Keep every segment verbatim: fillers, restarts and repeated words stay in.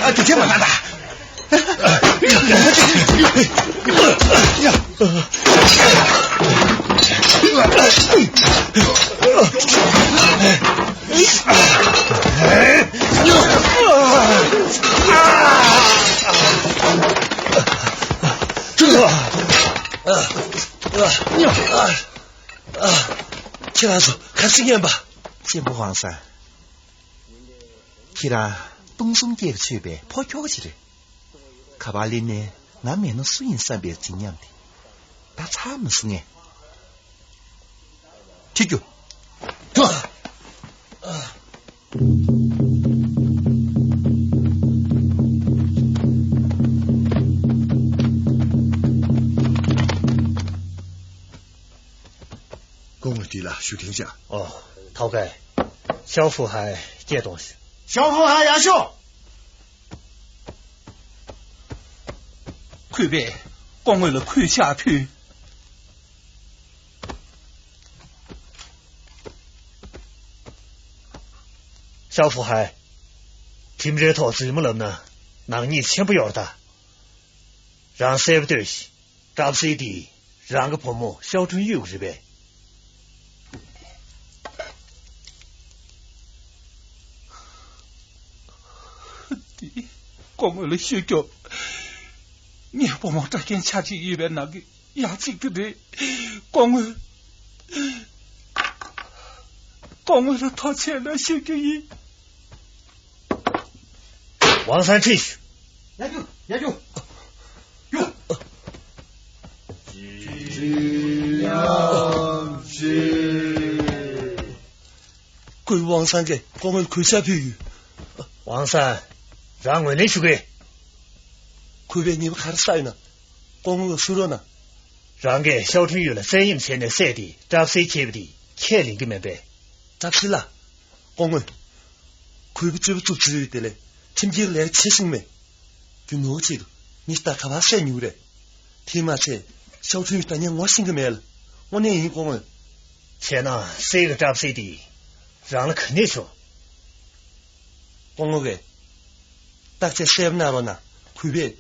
ཨ། དེ་ཚེ་མ་ན་ད། ཁྱེད་རང་ཚོ་ག་རེ་བྱེད་མཁན་པ། གཅེན་པོ་ཝང་སན། ཁྱེད་རང་སྟོང་གསུམ་སྐྱེས་ཆོད་པའི་ཕོ་ཁྱོ་ག་ཅིག་རེད། ག་པར་སླེབས་ནའི་ང་མེད་ན་སུ་ཡིན་བསམ་པའི་བརྗིད་ཉམས་དེ་ད་ཚར་མི་སོང་ངས། ཁྱེད་ཀྱོ། ཁྱོ། སྐུ་ངོ་འདི་ལ་ཞུ་མཁན་བྱ། ཨོ། ཐོག་ཁའི་ཤའོ་ཧྥུ་ཧའེ་སྐད་གཏོང་ཞུ། 小富还杨秀。 ཁོས་པས་སྐུ་ངོ་ལ་གུས་ཕྱག་ཕུལ། ཤའོ་ཧྥུ་ཧའེ། ཁྲིམས་རའི་ཐོག་རྫུན་མ་ལབ་ན་ནག་ཉེས་ཆེན་པོ་ཡོད་རེད་ད། རང་གསལ་པོ་ལྟོས་ཤིག་སྐྲ་སེར་དེ་རང་གི་བུ་མོ་ཤའོ་ཁྲུན་ཡུས་ཀྱི་རེད་པས། དེ་སྐུ་ངོ་ལ་ཞུ་རྒྱུ། ངའི་བུ་མོ་སྐྲ་རྒྱན་ཆ་གཅིག་ཡོད་པའི་ནང་གི་ཡ་གཅིག་དེ་རེད། སྐུ་ངོ། སྐུ་ངོ་ལ་ཐུགས་རྗེ་ཆེ་ཞུ་རྒྱུ་ཡིན། ཝང་སན་ཁྲིད་ཞུ། ཡ་ཇུ། ཡ་ཇུ། ཇུ། ཁོས་ཝང་སན་གྱིས་སྐུ་ངོ་ལ་གུས་ཕྱག་ཕུལ་ཡོད། ཝང་སན། རང་ངོས་ལེན་ཞུ་གི། ཁོས་པས་ཉེས་པ་ག་རེ་བསགས་ཡོད་ན། སྐུ་ངོ་ལ་ཞུ་རོགས་གནང་། རང་གིས་ཤའོ་ཁྲུན་ཡུས་ལ་བཙན་གཡེམ་བྱས་ནས་བསད་དེ་སྐྲ་སེར་ཁྱེར་བ་དེ་ཁས་ལེན་གྱི་མིན་པས། སྐྲ་སེར་ལགས། སྐུ་ངོ། ཁོས་པའི་སྤྱོད་པ་རྩུབ་ཚུལ་དེ་ལས་ཁྲིམས་འགལ་ལས་ཆེ་ཤོས་མེད། རྒྱུ་ནོར་ཆེད་དུ་མི་ཞིག་ད་ག་པར་བསད་མྱོང་རེད། དེས་མ་ཚད་ཤའོ་ཁྲུན་ཡུས་ད་ངས་ངོ་ཤེས་ཀྱི་མེད་ལ། དངོས་གནས་ཡིན་སྐུ་ངོ། བྱས་ན་གསེར་གྱི་སྐྲ་སེར་དེ་རང་ལ་ག་ནས་བྱུང་། སྐུ་ངོ་གིས་བརྟག་དཔྱད་གསལ་པོ་གནང་རོགས་གནང་། གུས་པས་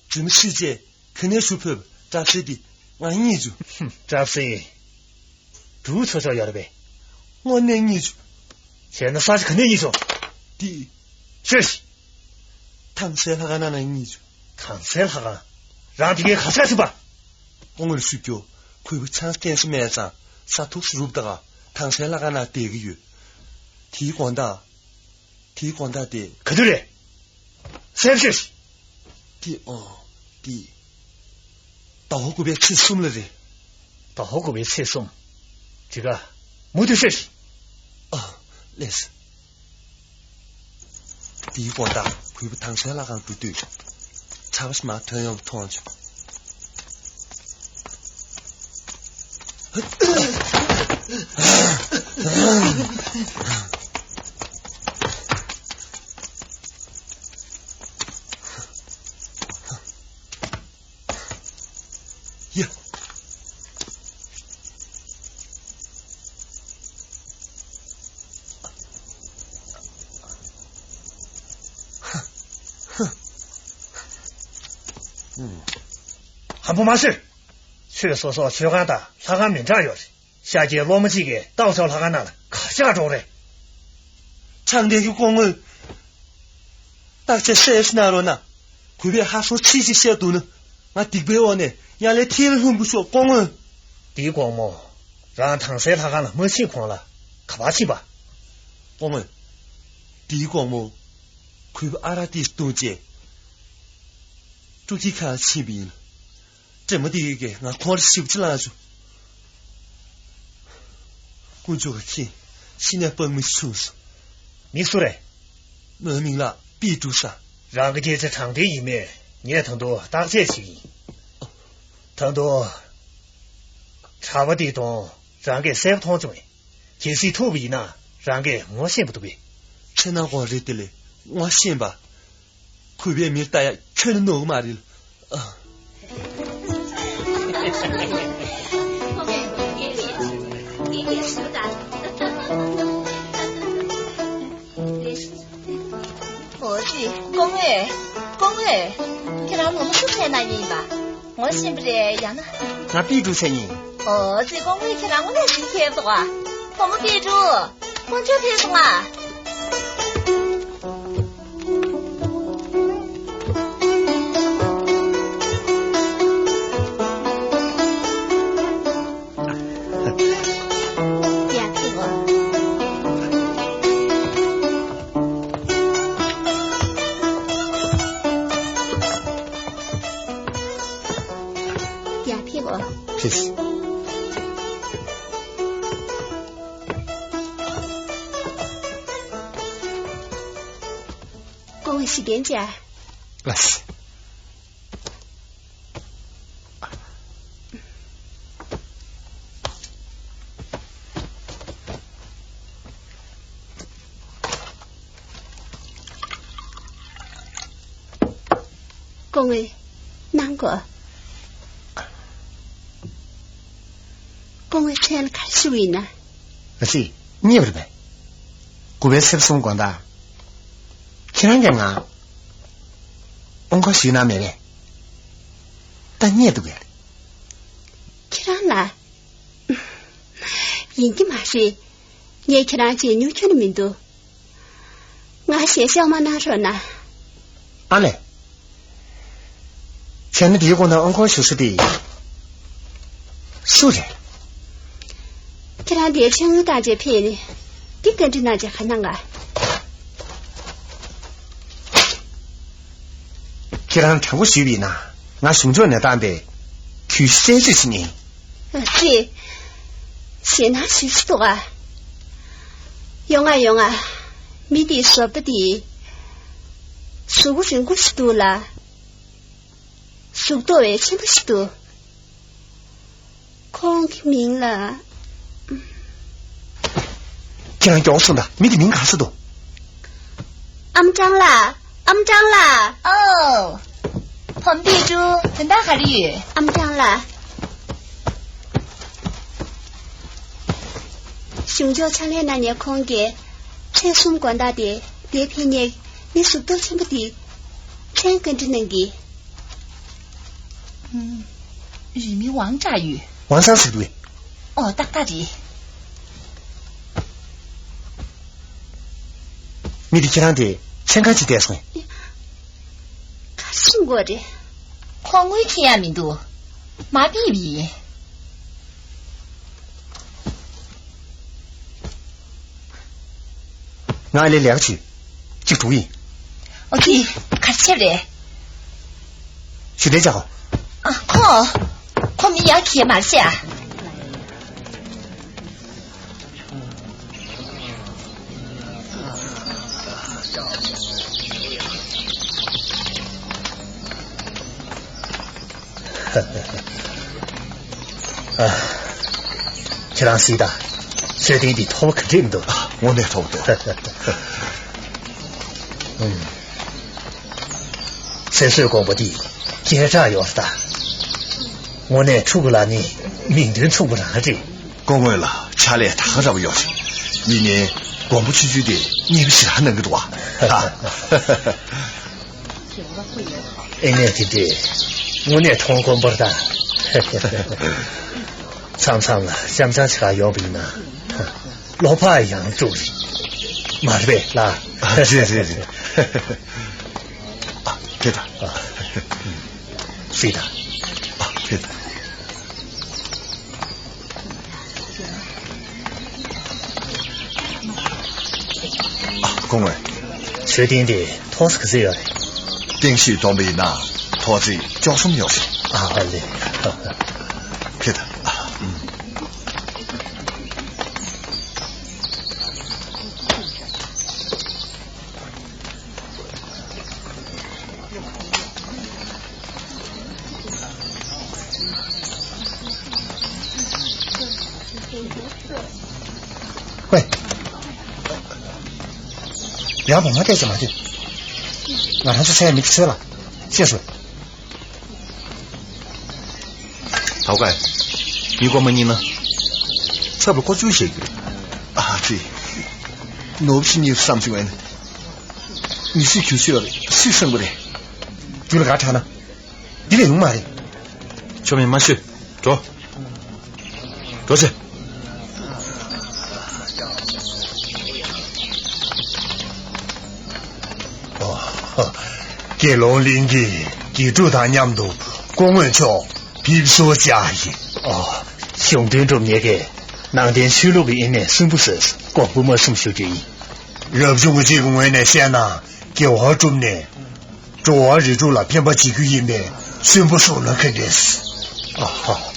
རྫུན་མ་བཤད་རྗེས་ག་ནས་ཞུ་ཕོད་པ་སྐྲ་སེར་དེ་ང་རྙེད་བྱུང་། ཧུམ། སྐྲ་སེར། འབྲུ་ཚོ་ཚོ་ཡོད་རེད་པས། དངོས་གནས་རྙེད་བྱུང་། བྱས་ན་ས་ཆ་ག་ནས་རྙེད་བྱུང་། དེ། ཤོད་ཤིག་དྭངས་གསལ་ལྷ་ཁང་ནང་ནས་རྙེད་བྱུང་། དྭངས་གསལ་ལྷ་ཁང་། རང་དེ་གའི་ག་ས་ཐུབ་པ། སྐུ་ངོ་ལ་ཞུ་རྒྱུ། གུས་པ་ཆང་སྐྱེན་སུ་མེད་ཙང་ས་ཐུག་སུ་རུབ་ད་ག་དྭངས་གསལ་ལྷ་ཁང་ནང་བསྡད་ཀྱི་ཡོད། དེའི་དགོང་དག་དེའི་དགོང་དག་དེ། ག་དུས་རེད། གསལ་པོ་ཤོད་ཤིག་དེ། ཨོ། དེ། ཟླ་བ་དགུ་པའི་ཚེས་གསུམ་ལ་རེད། ཟླ་བ་དགུ་པའི་ཚེས་གསུམ། དེ་ག་མུ་མཐུད་ཤོད་ཤིག་ཨ། ལགས་སོ། དེའི་དགོང་དག་གུས་པ་དྭངས་གསལ་ལྷ་ཁང་དུ་འདུག་དུས། ཆར་པ་ཞིག་མར་ཐོན་ཡོང་བ་མཐོང་བྱུང་། ཡ། ཧམ་པ་མ་བཤད། ཆོས་སོ་སོ་ཆོས་ཁང་དང་ལྷ་ཁང་མི་འདྲ་ཡོད་རེད། ཤཱཀྱའི་སློབ་མ་གཅིག་གིས་སྟག་མཆོག་ལྷ་ཁང་ནང་ལ་ག་ཞིག་འགྲོ་རེད། ཕྱག་འདེབས་ཀྱི་སྐུ་ངོ། བརྟག་དཔྱད་གསལ་པོ་གནང་རོགས་གནང་། གུས་པས་ཧ་སོ་ཆི་ཞིག་བཤད་འདུག་ན། ང་སྡིག་པའི་འོག་ནས་ཡར་ལས་ཐིལ་ལྷུང་གི་ཤོག་སྐུ་ངོ། འདིའི་དགོང་མོ། རང་དྭངས་གསལ་ལྷ་ཁང་ལ་མ་ཕྱིན་གོང་ལ་ག་པར་ཕྱིན་པ། སྐུ་ངོ། འདིའི་དགོང་མོ། གུས་པ་ཨ་རག་ཏིས་བཏུང་རྗེས། སྤྲོ་སྐྱིད་ཁང་ཕྱིན་པ་ཡིན། སྲས་མོ་དེ་གིས་ང་ཁོང་ལ་ཞེ་པོ་ཅིག་བསླངས་བྱུང་། དཀོན་མཆོག་གིས་མཁྱེན། གཞི་ནས་དཔང་མི་བྱུང་སོང་། མི་སུ་རེད། མོའི་མིང་ལ་པི་ཀྲུ་ས། རང་གི་སྐད་ཆ་དྲང་བདེན་ཡིན་མེད་ངས་ད་དུང་བརྟག་དཔྱད་བྱེད་ཀྱི་ཡིན། ད་དུང་། གྲྭ་པ་དེ་དང་རང་གིས་གསལ་པོ་མཐོང་བྱུང་བས། གལ་སྲིད་ཐུག་པ་ཡིན་ན་རང་གིས་ངོ་ཤེས་པ་འདུག་པས། ཚེ་ནང་དགོང་རེད་དེ་ལས་ངོ་ཤེས་པ། གུས་པའི་མིར་ལྟ་ཡ་ཁྱོན་ནས་ནོར་གི་མ་རེད། ཨ། ཨོ་ཙི། སྐུ་ངོ། སྐུ་ངོ། ཁྱེད་རང་བུ་མོ་སུ་འཚོལ་ན་ཡིན་པ། ངོ་ཤེས་པ་རེད་ཡང་ན། ང་པི་ཀྲུའུ་འཚོལ་ཡིན། ཨོ་ཙི། སྐུ་ངོ་ཁྱེད་རང་དངོས་གནས་ཞིག་མཁས་པོ་འདུག་ཨ། བུ་མོ་པི་ཀྲུའུ། དཀོན་མཆོག་ཕེབས་སོང་ཨ། ཡ་ཕེབས་འོ། ཕེབས། སྐུ་ངོ་ཞིག་གན་ཅ། ལགས། སྐུ་ངོ། གནང་གོ། སྐུ་ངོ་མཚན་ག་རེ་ཞུ་ཡིན་ན། ཨ་ཙི། རྙེད་པ་རེད་པས། དགུ་པའི་ཚེས་པ་གསུམ་དགོང་དག་ཁྱེད་རང་གིས་ང་དབང་སྐོར་ཞུས་གནང་མེད་པས། ད་རྙེད་འདུག་གས། ཁྱེད་རང་ལ། ཡིན་གྱི་མ་རེད། ངས་ཁྱེད་རང་མཇལ་མྱོང་ཁྱོན་ནས་མི་འདུག་ང་ཞལ་ཤོག་མ་གནང་རོགས་གནང་། ཨ་ལས། བྱས་ན་འདིའི་དགོང་དག་དབང་སྐོར་ཞུ་ས་དེ་སུ་རེད། ཁྱེད་རང་འདིར་མཆོད་ཡོན་བཏང་བྱས་ཕེབས་ནས་འདི་བཀའ་འདྲི་གནང་བྱས་ག་གནང་ག་ཁྱེད་རང་དྲང་པོ་ཞུས་པ་ཡིན་ན་ང་གཞུང་ཕྱོགས་ནས་བཏང་སྟེ་གུས་གཞི་བཙན་བཅོས་བྱེད་ཉེན། ཨ་ཙི། ཞེད་སྣང་ཞེ་པོ་ཅིག་འདུག་ག་ཡོང་ང་ཡོང་ང་། མི་དེའི་བཟོ་ལྟ་དེ། གཟུགས་པོ་རིང་པོ་ཞིག་འདུག་ལ། གཟུགས་མདོག་ཡང་ཆེན་པོ་ཞིག་འདུག་ཁོང་གི་མིང་ལ། ཁྱེད་རང་མགྱོགས་སོང་ད། མི་དེ་མིང་ག་རེ་ཟེར་འདུག་ཨམ་ཀྲང་ལགས། ཨམ་ཀྲང་ལགས། ཨོ། བུ་མོ་པི་ཀྲུའུ། དོན་དག་ག་རེ་ཡོད། ཨམ་ཀྲང་ལགས། གཞུང་ཕྱོགས་ཕྱག་ལས་གནང་མཁན་ཁོང་གིས་ཚེས་གསུམ་དགོང་དག་དེ་འདིར་ཕེབས་མཁན་མི་གཟུགས་མདོག་ཆེན་པོ་དེ་མཚན་བཀའ་འདྲི་གནང་གི། ཨུམ། རིང་མིན་ཝང་ཀྲང་ཡོད། ཝང་ཀྲང་ཟེར་གྱི་འདུག་ཨོ། ཏག་ཏག་རེད། མི་དེ་ཁྱེད་རང་དེ་མཚན་གང་ཅིག་བལྟས་སོང་། ག་རེ་གསུང་དགོས་རེད། ཁོ་དངུལ་འཁྱེར་ཡག་མི་འདུག་མ་ཕུད་པ་ཡིན། ང་ཨ་ལས་ལས་ཀ་བྱེད། གཅིག་དྲུག་ཡིན། ཨོ་ཙི། ག་རེ་བྱས་པ་རེད། ཞུ་དེ་བྱ་གོ། ཨ། ཁོ། ཁོ་མི་ཡག་གི་མ་རེད་ཤག་ཨ། ཁྱེད་རང་གཟིགས་དང་། མཆོད་རྟེན་འདི་མཐོ་པོ་ག་འདྲས་མི་འདུག་དངོས་གནས་མཐོ་པོ་འདུག་ཨུམ། ཚེ་བསོད་དགོན་པ་འདི་སྐད་གྲགས་ཡོད་ས་དང་། དངོས་གནས་ཕྲུ་གུ་ལ་ནི་མིང་དོན་མཚུངས་པ་རང་རེད། སྐུ་ངོ་ལ་ཕྱག་ལས་ད་ག་འདྲ་པོ་ཡོད་རེད། ཡིན་ནའི་དགོན་པ་ཆུང་ཆུང་དེ་མཉེས་པོ་ཞེ་དྲག་གནང་གི་འདུག་བ། ཨེ་ནས་དེ་འདྲས་དངོས་གནས་མཐོང་དཀོན་པོ་རེད་ད། མཚམས་མཚམས་ལ་བྱམས་སྦྱང་བྱེད་ག་ཡོང་བ་ཡིན་ན། བློ་ཕམ་ཡང་སྤྲོ་གི་རེད། མ་རེད་པས་ལགས། ཨ། རེད་རེད་རེད། ཨ། ཕེབས་དང་། ཨ། གཟིགས་དང་། ཨ། ཕེབས་དང་། ཨ། སྐུ་ངོ། མཆོད་རྟེན་དེ་མཐོ་ས་ག་ཚོད་ཡོད་རེད། རྟེན་གཞི་བསྡོམས་པ་ཡིན་ན་མཐོ་ཚད་བཅུ་གསུམ་ཡོད་རེད། ཨ་ལེ། ཕེབས་དང་། ཨ། ཨུམ། ཝེ། ཡང་བུ་མོ་བལྟས་ཀྱི་མ་འདུག་ང་རང་ཚོ་ཚེ་མིག་ཚོད་ལ་ཤེས་སོང་། ཐོག་ཁ། མི་གོ་མ་ཉིན་ན། ཚབ་ལ་ཀོ་ཅུ་བྱེད་རྒྱུ། ཨ་ཙི། ནོར་བུ་ཞིག་ཉེས་བསམ་བྱུང་བས་ན། མི་སྲིད་རྒྱུ་ཚོད་རེད་སྲིད་བསམ་གི་རེད། རྒྱུ་ལ་ག་དྲག་ན། འདི་ལས་ཡོང་མ་རེད། ཆོ་མེད་མ་ཤོད། འགྲོ། འགྲོ་ཆེ། ཨོ། དགེ་སློང་གླིང་གི་དགེ་ཕྲུག་དང་མཉམ་དུ་སྐུ་ངོ་མཆོག་ཕེབས་བསུ་བྱ་ཡིན། ཨོ། གཞུང་དོན་སྒྲུབ་མཁན་གྱིས་ནང་བསྟན་ཆོས་ལུགས་ཀྱི་ཨིན་ནས་སུན་པོ་བཟོས་གོང་བུ་མ་གསུམ་ཞུ་རྒྱུ་ཡིན། རབ་བྱུང་གཅིག་གི་ངོས་ནས་བཤད་ན་དགེ་བ་བསྒྲུབས་ནས། འགྲོ་བ་རིགས་དྲུག་ལ་ཕན་པ་བྱེད་རྒྱུ་ཡིན་པས་སུན་པོ་བཟོ་ན་ག་འདྲས། ཨ་ཧ།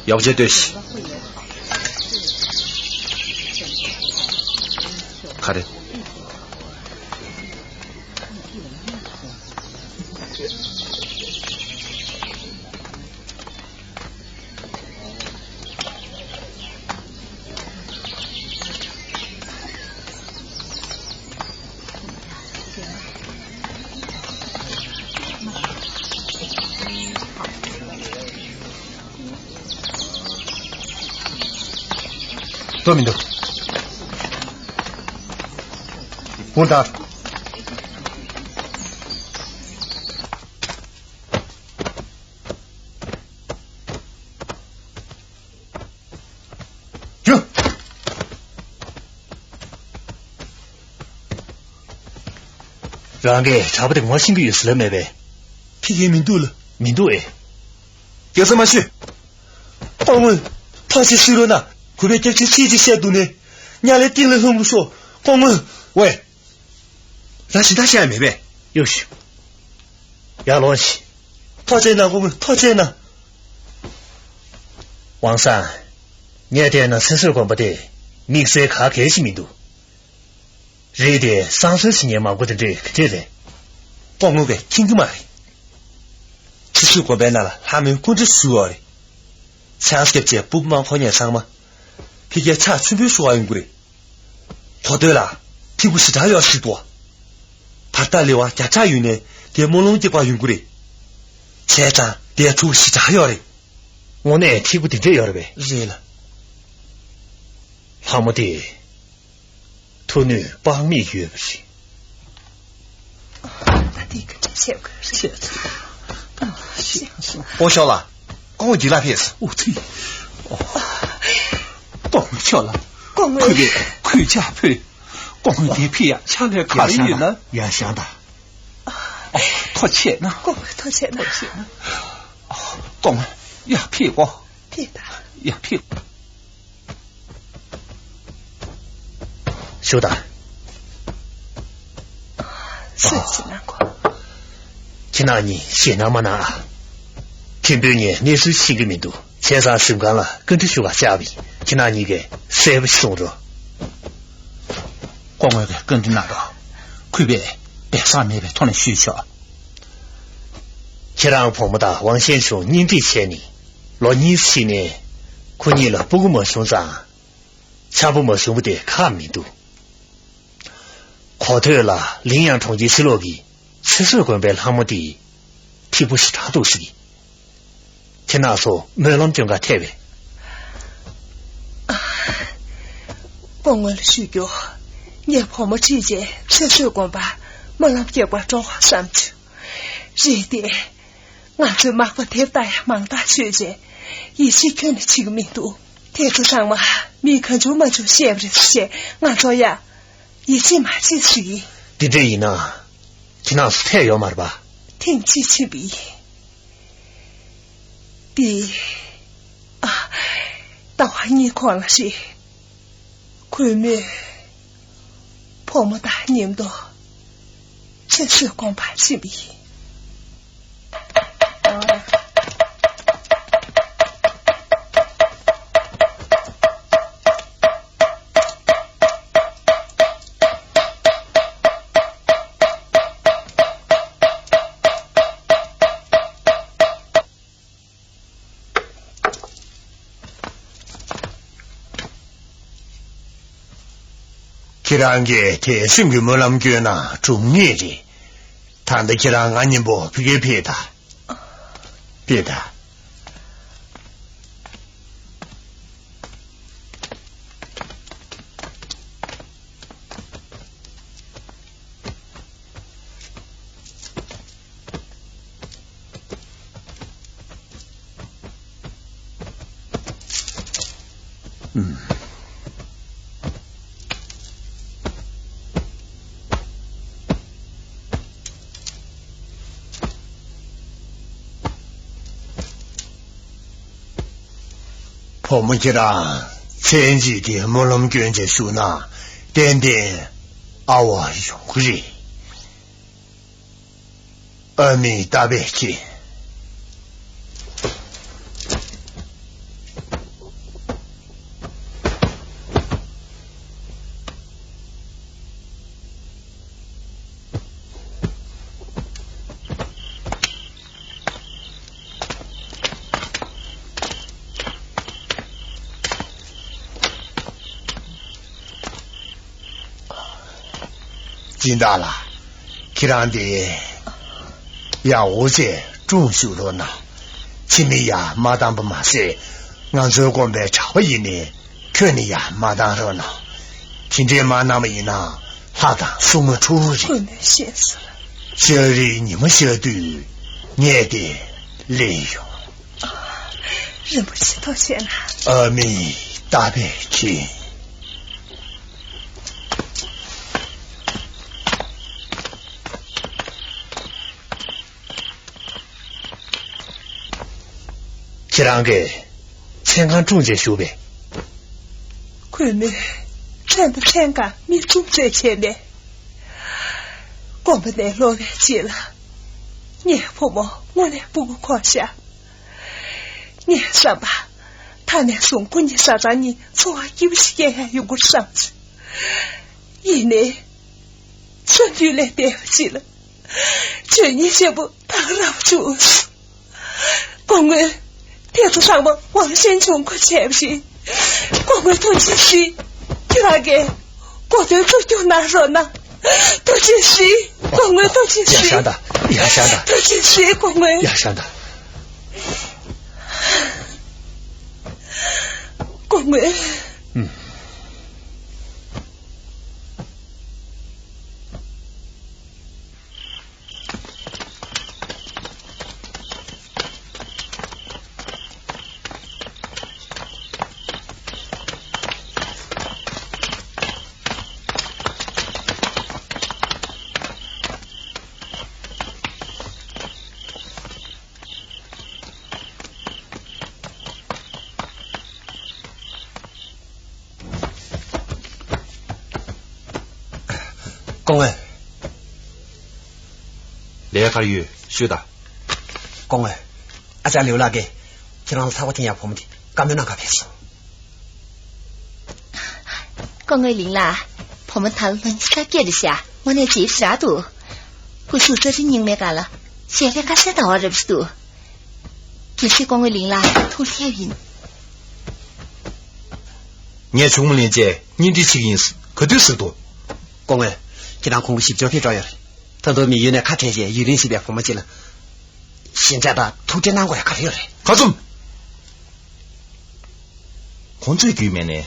ཡག་བྱས་ལྟོས་ཤིག་ག་རེ། ལྟོས་མི་འདུག་འུར་ད། རྒྱུ། རང་གིས་གྲྭ་པ་དེ་ངོ་ཤེས་ཀྱི་ཡོད་ཟེར་ལབ་མེད་པས། ཁྱེད་ཀྱིས་མི་འདུག་ལ། མི་འདུག་ཨེ། རྒྱལ་ས་མ་ཤོད། སྐུ་ངོ། ཐག་ཆོད་ཤོད་རོགས་གནང་། གུས་པས་སྐྱབས་ཆེན་ཆེད་ཅིག་བཤད་འདུག་ནས། གཉའ་ལས་གཏིང་ལ་ལྷུང་པོ་ཤོག་སྐུ་ངོ། ཝེ། ར་ཞིག་ད་བཤད་ཡ་མེད་པས། གཡུག་ཞུ། ཡར་ལོངས་ཤིག་ཐག་བཅད་ན་སྐུ་ངོ་ཐག་བཅད་ན། ཝང་སང་། ངས་བལྟས་ན་ཚེ་བསོད་དགོན་པ་དེ་དམིགས་བསལ་ག་གལ་ཞིག་མི་འདུག་རེད་དེ་བསང་གསོལ་ཞིག་ཉན་མ་དགོས་དེ་འདྲས་ག་འདྲས་རེད། སྐུ་ངོ་གིས་མཁྱེན་གྱི་མ་རེད། ཚེ་བསོད་དགོན་པའི་ནང་ལ་ལྷ་མོའི་སྐུ་འདྲ་བཞུགས་ཡོད་རེད། ཚེ་ཧང་སྐྱབས་ཆེན་སྤུ་མང་ཁོ་ཉེ་ཚང་མ། ཕི་རྒྱལ་ཕྱག་མཆོད་འབུལ་ཞུ་བ་ཡོང་གི་རེད། གོ་ཐོས་ལ་ཐིག་པོ་ཞེ་དྲག་ཡོད་ཞིག་འདུག་བར་ཐག་ལེ་བ་བརྒྱ་ཕྲག་ཡོད་ནས་དེ་སྨོན་ལམ་སྐྱེ་བ་ཡོང་གི་རེད། བྱས་ཙང་དེ་ཐུགས་ཞེ་དྲག་ཡོད་རེད། དངོས་གནས་ཐིག་པོ་དེ་འདྲས་ཡོད་རེད་པས། རེད་ལ། ལྷ་མོ་དེ། ཐུགས་ནུས་དཔག་མེད་ཡོད་པ་རེད། ད་དེ་ག་འདྲ་བྱེད་དགོས་རེད། ཤེས་སོང་། ཤེས་སོང་། ཨོ་ཤོག་ལ། སྐུ་ངོ་འདི་ལ་ཕེབས། ཨོ་ཙི། སྐུ་ངོ་མཆོག་ལ། སྐུ་ངོ་། གུས་པས་གུས་ཕྱག་ཕུལ། སྐུ་ངོ་འདི་ཕི་ཡ་ཕྱག་ལས་ག་རེ་ཡོད་ན། ཡར་བཞེངས་དང་། ཨོ་ཐུགས་རྗེ་ཆེ་གནང་། སྐུ་ངོ་ཐུགས་རྗེ་ཆེ་གནང་། ཐུགས་རྗེ་ཆེ་གནང་། སྐུ་ངོ་ཡར་ཕེབས་གོ། ཕེབས་དང་། ཡར་ཕེབས། ཞུ་དང་། སུས་ཟིན་ན་གོ། ཁྱེད་རྣམ་གཉིས་ཞེད་སྣང་མ་གནང་ཨ། ཁྱིམ་དཔོན་ངས་གནས་ཚུལ་ཤེས་ཀྱི་མི་འདུག་བྱས་ཙང་གཟིམ་ཁང་ལ་བཀའ་འདྲི་ཞུ་བར་བཅར་བ་ཡིན། ཁྱེད་རྣམ་གཉིས་ཀས་གསལ་པོ་ཞིག་གསུང་རོགས། སྐུ་ངོ་གིས་བཀའ་འདྲི་གནང་རོགས། གུས་པས་སྦས་གསང་མེད་པའི་ཐོག་ནས་ཞུས་ཆོག་ཁྱེད་རང་བུ་མོ་དང་ཝང་ཞན་ཆུང་གཉེན་སྒྲིག་བྱས་ནས་ལོ་གཉིས་ཕྱིན་ནས་ཁོ་གཉིས་ལ་སྤུ་གུ་མ་བྱུང་ཙང་། འཆར་པོ་མ་བྱུང་བ་དེ་ཁག་མི་འདུག་གོ་ཐོས་ལ་ལིང་ཡང་གྲོང་ཁྱེར་ཕྱི་ལོགས་ཀྱི་ཚེ་བསོད་དགོན་པའི་ལྷ་མོ་དེ་ཐིག་པོ་ཞེ་དྲག་འདུག་ཟེར་གི། ཁྱེད་རྣམ་ཚོ་སྨོན་ལམ་སྐྱོན་ག་ཐེབས་པས། སྐུ་ངོ་ལ་ཞུ་རྒྱུ། ངས་བུ་མོ་ཁྲིད་རྗེས་ཚེ་བསོད་དགོན་པར་སྨོན་ལམ་རྒྱག་པར་འགྲོ་བསམ་བྱུང་། རེད་དེ། ང་ཚོས་མག་པ་དེབ་ལྟ་ཡ་མང་དག་ཆོད་རྗེས་ཡིད་ཆེས་ཁྱོན་ནས་བྱེད་ཀྱི་མི་འདུག་དེ་ཚོ་ཚང་མ་མི་གང་བྱུང་མ་བྱུང་བཤད་པ་རེད་ཟེར་ང་ཚོ་ཡ་ཡིད་ཆེས་མ་བྱེད་ཟེར་གི། དེ་འདྲ་ཡིན་ན་ཁྱེད་རྣམ་ཚོ་ཐད་ཡོད་མ་རེད་པ། ཐེངས་གཅིག་ཕྱིན་པ་ཡིན། དེ། ཨ། ཟླ་བ་གཉིས་གོང་ལ་རེད། གུས་མོས་བུ་མོ་དང་མཉམ་དུ་ཚེ་བསོད་དགོན་པར་ཕྱིན་པ་ཡིན། ཁྱེད་རང་གིས་དེ་སེམས་ཀྱི་སྨོན་ལམ་བསྐྱོན་ན་འགྲུབ་ངེས་རེད། ད་ལྟ་ཁྱེད་རང་ང་མཉམ་པོ་ཕ་གིར་ཕེབས་དང་། ཕེབས་དང་། བུ་མོ་ཁྱེད་རང་མཚན་གཅིག་གི་སྨོན་ལམ་སྐྱོན་བྱས་བཞུགས་ན་ཏན་ཏན་ཨ་བ་ཡོང་གི་རེད། ཨ་མའི་རྟ་བས་ཁྱེད། སྦྱིན་བདག་ལགས། ཁྱེད་རང་དེ་ཡག་པོ་བྱས་སྲུང་བཞུགས་རོགས་གནང་། ཕྱི་མི་ཡར་མ་བཏང་པ་མ་ཟད། ང་ཚོའི་དགོན་པའི་གྲྭ་པ་ཡིན་ནའི་ཁྱོན་ནས་ཡར་མ་བཏང་རོགས་གནང་། དེ་འདྲའི་མ་གནང་བ་ཡིན་ན་ལྷ་དང་སྲུང་མ་འཁྲུག་རེད། ཁོས་མོས་ཤེས་སོང་། ཤར་རིའི་ཉི་མ་ཤར་དུས་ངས་དེ་ལེན་ཡོང་། རིན་པོ་ཆེ་ཐུགས་རྗེ་གནང་། ཨ་མའི་རྟ་བས་ཁྱེད། ཁྱེད་རང་གིས་མཚན་གང་སྲུང་བྱས་བཞུགས་པས། ཁོས་མོས་མཚན་དང་མཚན་གང་མི་སྲུང་བྱས་བྱས་ནས། དགོན་པ་ནས་ལོག་པའི་རྗེས་ལ། ངའི་བུ་མོ་དངོས་གནས་སྤུ་གུ་འཁོར་ཤག་ངས་བསམ་པ། ད་ནས་བཟུང་ཁོ་གཉིས་བཟའ་ཚང་གཉིས་འཚོ་བ་སྐྱིད་པོ་ཞིག་སྐྱེལ་ཡག་ཡོང་གི་རེད་བསམ་སོང་། ཡིན་ནའི། གསོན་དུས་ལས་འདས་པ་ཅིག་ལ། ཆོས་ཉིད་ཆེན་པོ་ད་ག་རང་བྱུང་སོང་། སྐུ་ངོ། དེ་ཚོ་ཚང་མ་དབང་ཆེན་ཆུང་ཁོ་བྱས་པ་རེད། སྐུ་ངོ་ཐུགས་རྗེ་གཟིགས། ཁྱེད་རང་གིས་གོ་དོན་ཐུགས་སྐྱོང་གནང་རོགས་གནང་། ཐུགས་རྗེ་གཟིགས། སྐུ་ངོ་ཐུགས་རྗེ་གཟིགས། ཡར་བཞག་དང་། ཡར་བཞག་དང་། ཐུགས་རྗེ་གཟིགས་སྐུ་ངོ། ཡར་བཞག་དང་། སྐུ་ངོ། ཨུམ། སྐུ་ངོ། ལས་ཀ་ཡོད་ཞུ་དང་། སྐུ་ངོ། ཨ་ཅག་ལེའུ་ལགས་ཀྱིས་ཁྱེད་རང་ལ་ཚ་བ་འཐེན་ཡག་བུ་མོ་དེ་བཀའ་མོལ་གནང་ག་ཕེབས་སོང་། སྐུ་ངོ་ལིང་ལགས། བུ་མོ་ད་ལོ་ཉི་ཤུ་རྩ་བརྒྱད་རེད་ཤག་དངོས་གནས་མཛེས་པོ་ཞེ་དྲག་འདུག་སྐུ་གཟུགས་རྩ་ཁྲིམས་རྙིང་མའི་སྒང་ལ་ཞལ་རས་དཀར་གསལ་ཟླ་བ་རབ་ཞིག་འདུག་གལ་སྲིད་སྐུ་ངོ་ལིང་ལགས་ཐུགས་ལྷད་ཡིན། ངས་ཆུང་མ་ལེན་བྱས་གཉེན་སྒྲིག་བྱེད་ཀྱི་ཡིན། ག་དུས་ཟེར་འདུག་སྐུ་ངོ། ཁྱེད་རང་ཁོང་གི་ཞིབ་འཇུག་ཕེབས་འགྲོ་ཡོད་རེད། ད་དུང་མི་ཡུལ་ནས་ཁ་བྲལ་བྱས་ཡུན་རིང་ཕྱིན་པའི་བུ་མོ་གཅིག་ལ། ཞེན་ཆགས་དང་ཐུགས་ཁྲལ་གནང་དགོས་ཡ་ག་རེ་ཡོད་རེད། ཁ་བཙུམ། ཁོང་ཚོའི་རྒྱུས་མེད་ནས།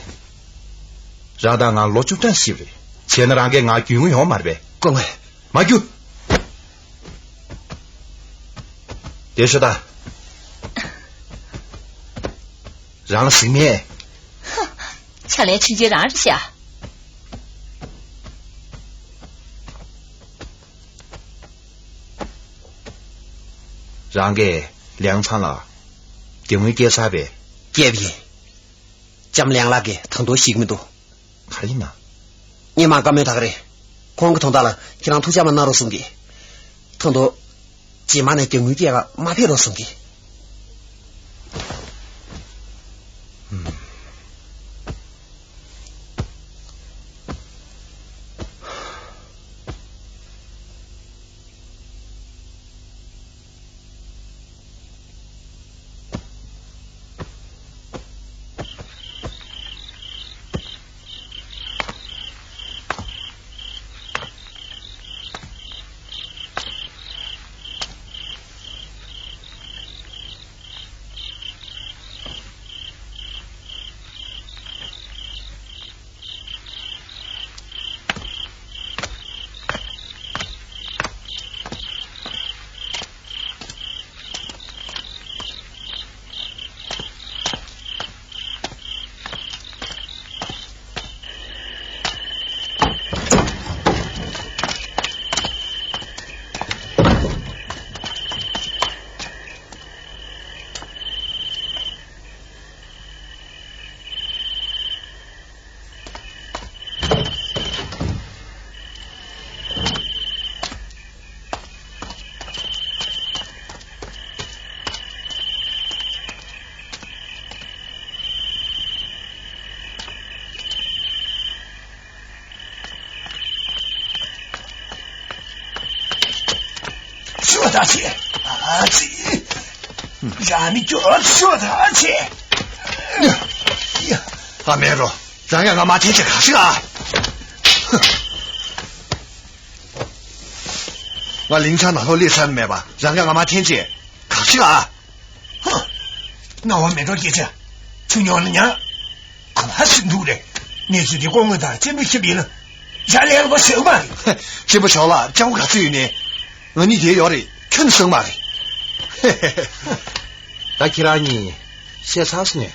རང་དང་ང་ལོ་བཅུ་གྲངས་ཤི་བ་རེད། བྱས་ན་རང་གིས་ང་རྒྱུས་མངའ་ཡོང་མ་རེད་པས། སྐུ་ངོ། མ་རྒྱུག་དེ་ཤོད་དང་། རང་ལ་གཟིགས་མེད། ཧ། ཕྱག་ལེན་ཆུང་ཆུང་རང་རེད་ཤག་རང་གིས་ལིའང་ཚང་ལ་རྒྱབ་དངུལ་བསྐྱལ་ཚར་པས། བསྐྱལ་བ་ཡིན། ལྕམ་ལིའང་ལགས་ཀྱིས་ད་དུང་ཞིག་མི་འདུག་ག་རེ་ཡིན་ན། སྔོན་མ་བཀའ་མོལ་ད་ག་རེད། ཁོང་གི་དོན་དག་ལ་ཁྱེད་རང་ཐུགས་འཆམ་མ་གནང་རོགས་གསུང་གི། ད་དུང་། རྗེས་མ་ནས་རྒྱབ་དངུལ་སྐྱེལ་ག་མ་ཕེབས་རོགས་གསུང་གི། ད་ཆེ། ཨ་ཙི། རང་ནི་སྐྱོ་ཤོ་ད་ཆེ། ཨ་མེ་རོ། རང་ཡང་ང་མ་ཐེན་ཆེ་ག་ཤི་ཨ། ང་ལིང་ཆང་ནང་ལོགས་སླེབས་ཚར་མེད་པ་རང་ཡང་ང་མ་ཐེན་ཆེ་ག་ཤི་ཨ། ཧ། རྣ་བ་མེ་ཏོག་སྐྱེས་ཚེ། ཆུ་ཉོག་ལ་ཉག་ག་ཧ་སི་འདུག་རེད། གནས་ཚུལ་འདི་ལྐོག་དངོས་དང་གཅེན་པོ་ཤི་བིན་ལ། ཡ་ལས་ལ་བ་ཟེར་མ་རེད། གཅེན་པོ་ཞོག་ལ་སྤྱང་པོ་ག་ཚོད་ཡོད་ནས། ང་གཉིས་དེ་ཡོད་རེད་ཁྱོད་ནི་སྲང་མ་རེད། ད་ཁྱེད་རང་གཉིས་བཤད་ཚར་སོང་ནས།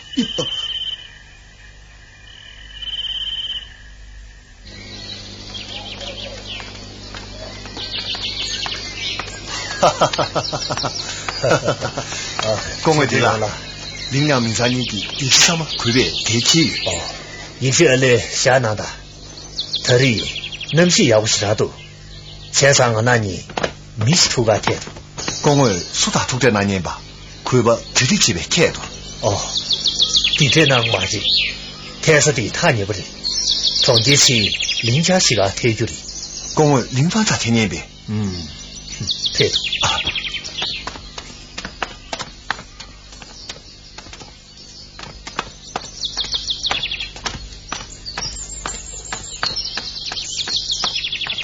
སྐུ་ངོ་འདི་ལ། ལིང་ཡང་མིང་ཚང་གཉིས་ཀྱི་ཡིག་ཆ་ཚང་མ་གུས་པས་དེ་ཁྱེར་ཡོད། ཡིག་ཆ་ཨ་ལས་བཞག་གནང་དང་། ད་རེས་གནམ་གཤིས་ཡག་པོ་ཞིག་རག་འདུག་བྱས་ཙང་ང་རང་གཉིས་མི་ཞིག་ཐུག་ག་ཐད། སྐུ་ངོས་སུ་དང་ཐུག་འཕྲད་གནང་མཁན་པ་གུས་པ་དེ་རིགས་བྱེད་པའི་ཁྱད་དུ། ཨོ། དེ་འདྲས་གནང་མ་རེད། ཐད་ས་དེ་ཐག་ཉེ་པོ་རེད། གྲོང་ཁྱེར་ཕྱིན་ལིང་ཆང་ཞིག་ག་ཐད་རྒྱུ་རེད། སྐུ་ངོས་ལིང་ཐང་ཚ་ཐད་མཁན་པས། ཨུམ། ཕེབས།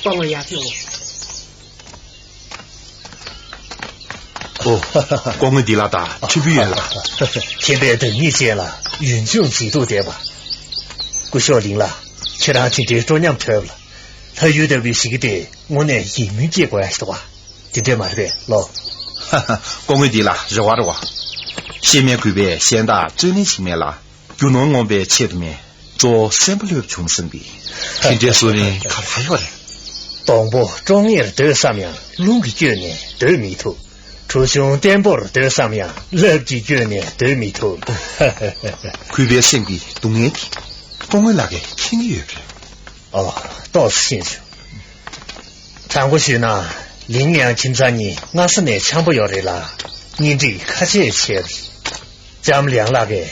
སྤང་བ་ཡག་ཐལ། ཨོ། སྐུ་ངོ་འདི་ལ་དང་ཁྲི་པུའུ་ཡོན་ལ། མཁྱེན་པའི་བདག་ཉིད་ཅན་ལ་ཡུན་ཅུང་མཛེས་སྡུག་ལྡན་པ། སྐུ་ཞབས་ལིང་ལགས་ཁྱེད་རང་ཅི་འདྲའི་སྤྲོ་ཉམས་དོད་པ། ལྷ་ཡུལ་ལྟ་བུའི་ཞིག་གི་སྟེང་དངོས་གནས་ཡིད་སྨོན་སྐྱེ་དགོས་ཡ་ཞིག་འདུག་བ། དེ་འདྲས་མ་རེད་པས་ལོ། ཧ་ཧ། སྐུ་ངོ་འདི་ལ་རེ་བ་རེ་བ། གཤེད་མའི་གུས་པས་གཞན་དག་རྩོད་ལེན་ཞིག་མེད་ལ། རྒྱུ་ནོར་ངོམ་པའི་ཆེད་དུ་མེད། གཙོ་བོ་གསོན་པོ་ལྷོད་བྱུང་ཟིན་པའི། དེ་འདྲའི་བཟོ་རིན་ག་ལ་ཡོད་རེད། སྡོང་པོ་ཀྲོང་ངེར་སྡོད་བསམ་ཡང་རླུང་གིས་བསྐྱོད་ནས་སྡོད་མི་ཐུབ། གྲུ་ཆུང་བརྟན་པོར་སྡོད་བསམ་ཡང་རླབས་ཀྱིས་བསྐྱོད་ནས་སྡོད་མི་ཐུབ། གུས་པའི་སེམས་ཀྱི་སྡུག་བསྔལ་དེ་སྐུ་ངོ་ལགས་ཀྱིས་མཁྱེན་གྱི་ཡོད་པས། ཨོ། ཏོག་ཙམ་ཤེས་བྱུང་། དྲང་པོ་ཞུས་ན། ལིང་ཡང་ཁྱིམ་ཚང་གཉིས་སྔ་ས་ནས་འཆམ་པོ་ཡོད་རེད་ལ། གཉེན་སྒྲིག་ཁ་ཤས་བྱས་པ་རེད། ལྕམ་ལིང་ལགས་ཀྱིས་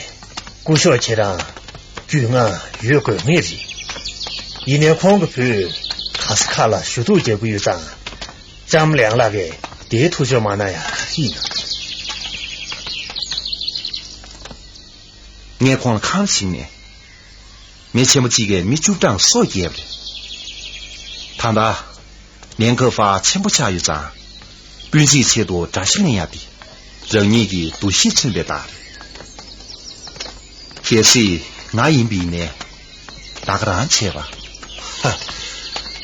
སྐུ་ཞབས་ཁྱེད་རང་རྒྱུས་མངའ་ཡོད་དགོས་ངེས་རེད། ཡིན་ནའི་ཁོང་གི་བུས་ག་ས་ག་ལ་ཞུ་གཏུག་རྒྱག་གི་ཡོད་ཙང་། ལྕམ་ལིང་ལགས་ཀྱིས་དེའི་ཐུགས་ཕྱོགས་མ་གནང་ཡ་ཡིན། ངས་ཁོང་ལ་ཁ་ར་ཞིག་ནས། མི་ཆེན་པོ་གཅིག་གིས་མི་བཅུ་གྲངས་སྲོག་བསྐྱལ་བ་རེད། ད་ལྟ་ནན་ཁོ་ཧྥ་ཆེན་པོ་ཆགས་ཡོད་ཙང་། སྤུན་མཆེད་ཆེད་དུ་དགྲ་ཤ་ལེན་ཡག་དེ་རང་ཉིད་ཀྱི་འདུ་ཤེས་མཚོན་པའི་རྟགས་རེད། གལ་སྲིད་ང་ཡིན་པ་ཡིན་ནའི་ད་ག་རང་བྱས་པ། ཧ།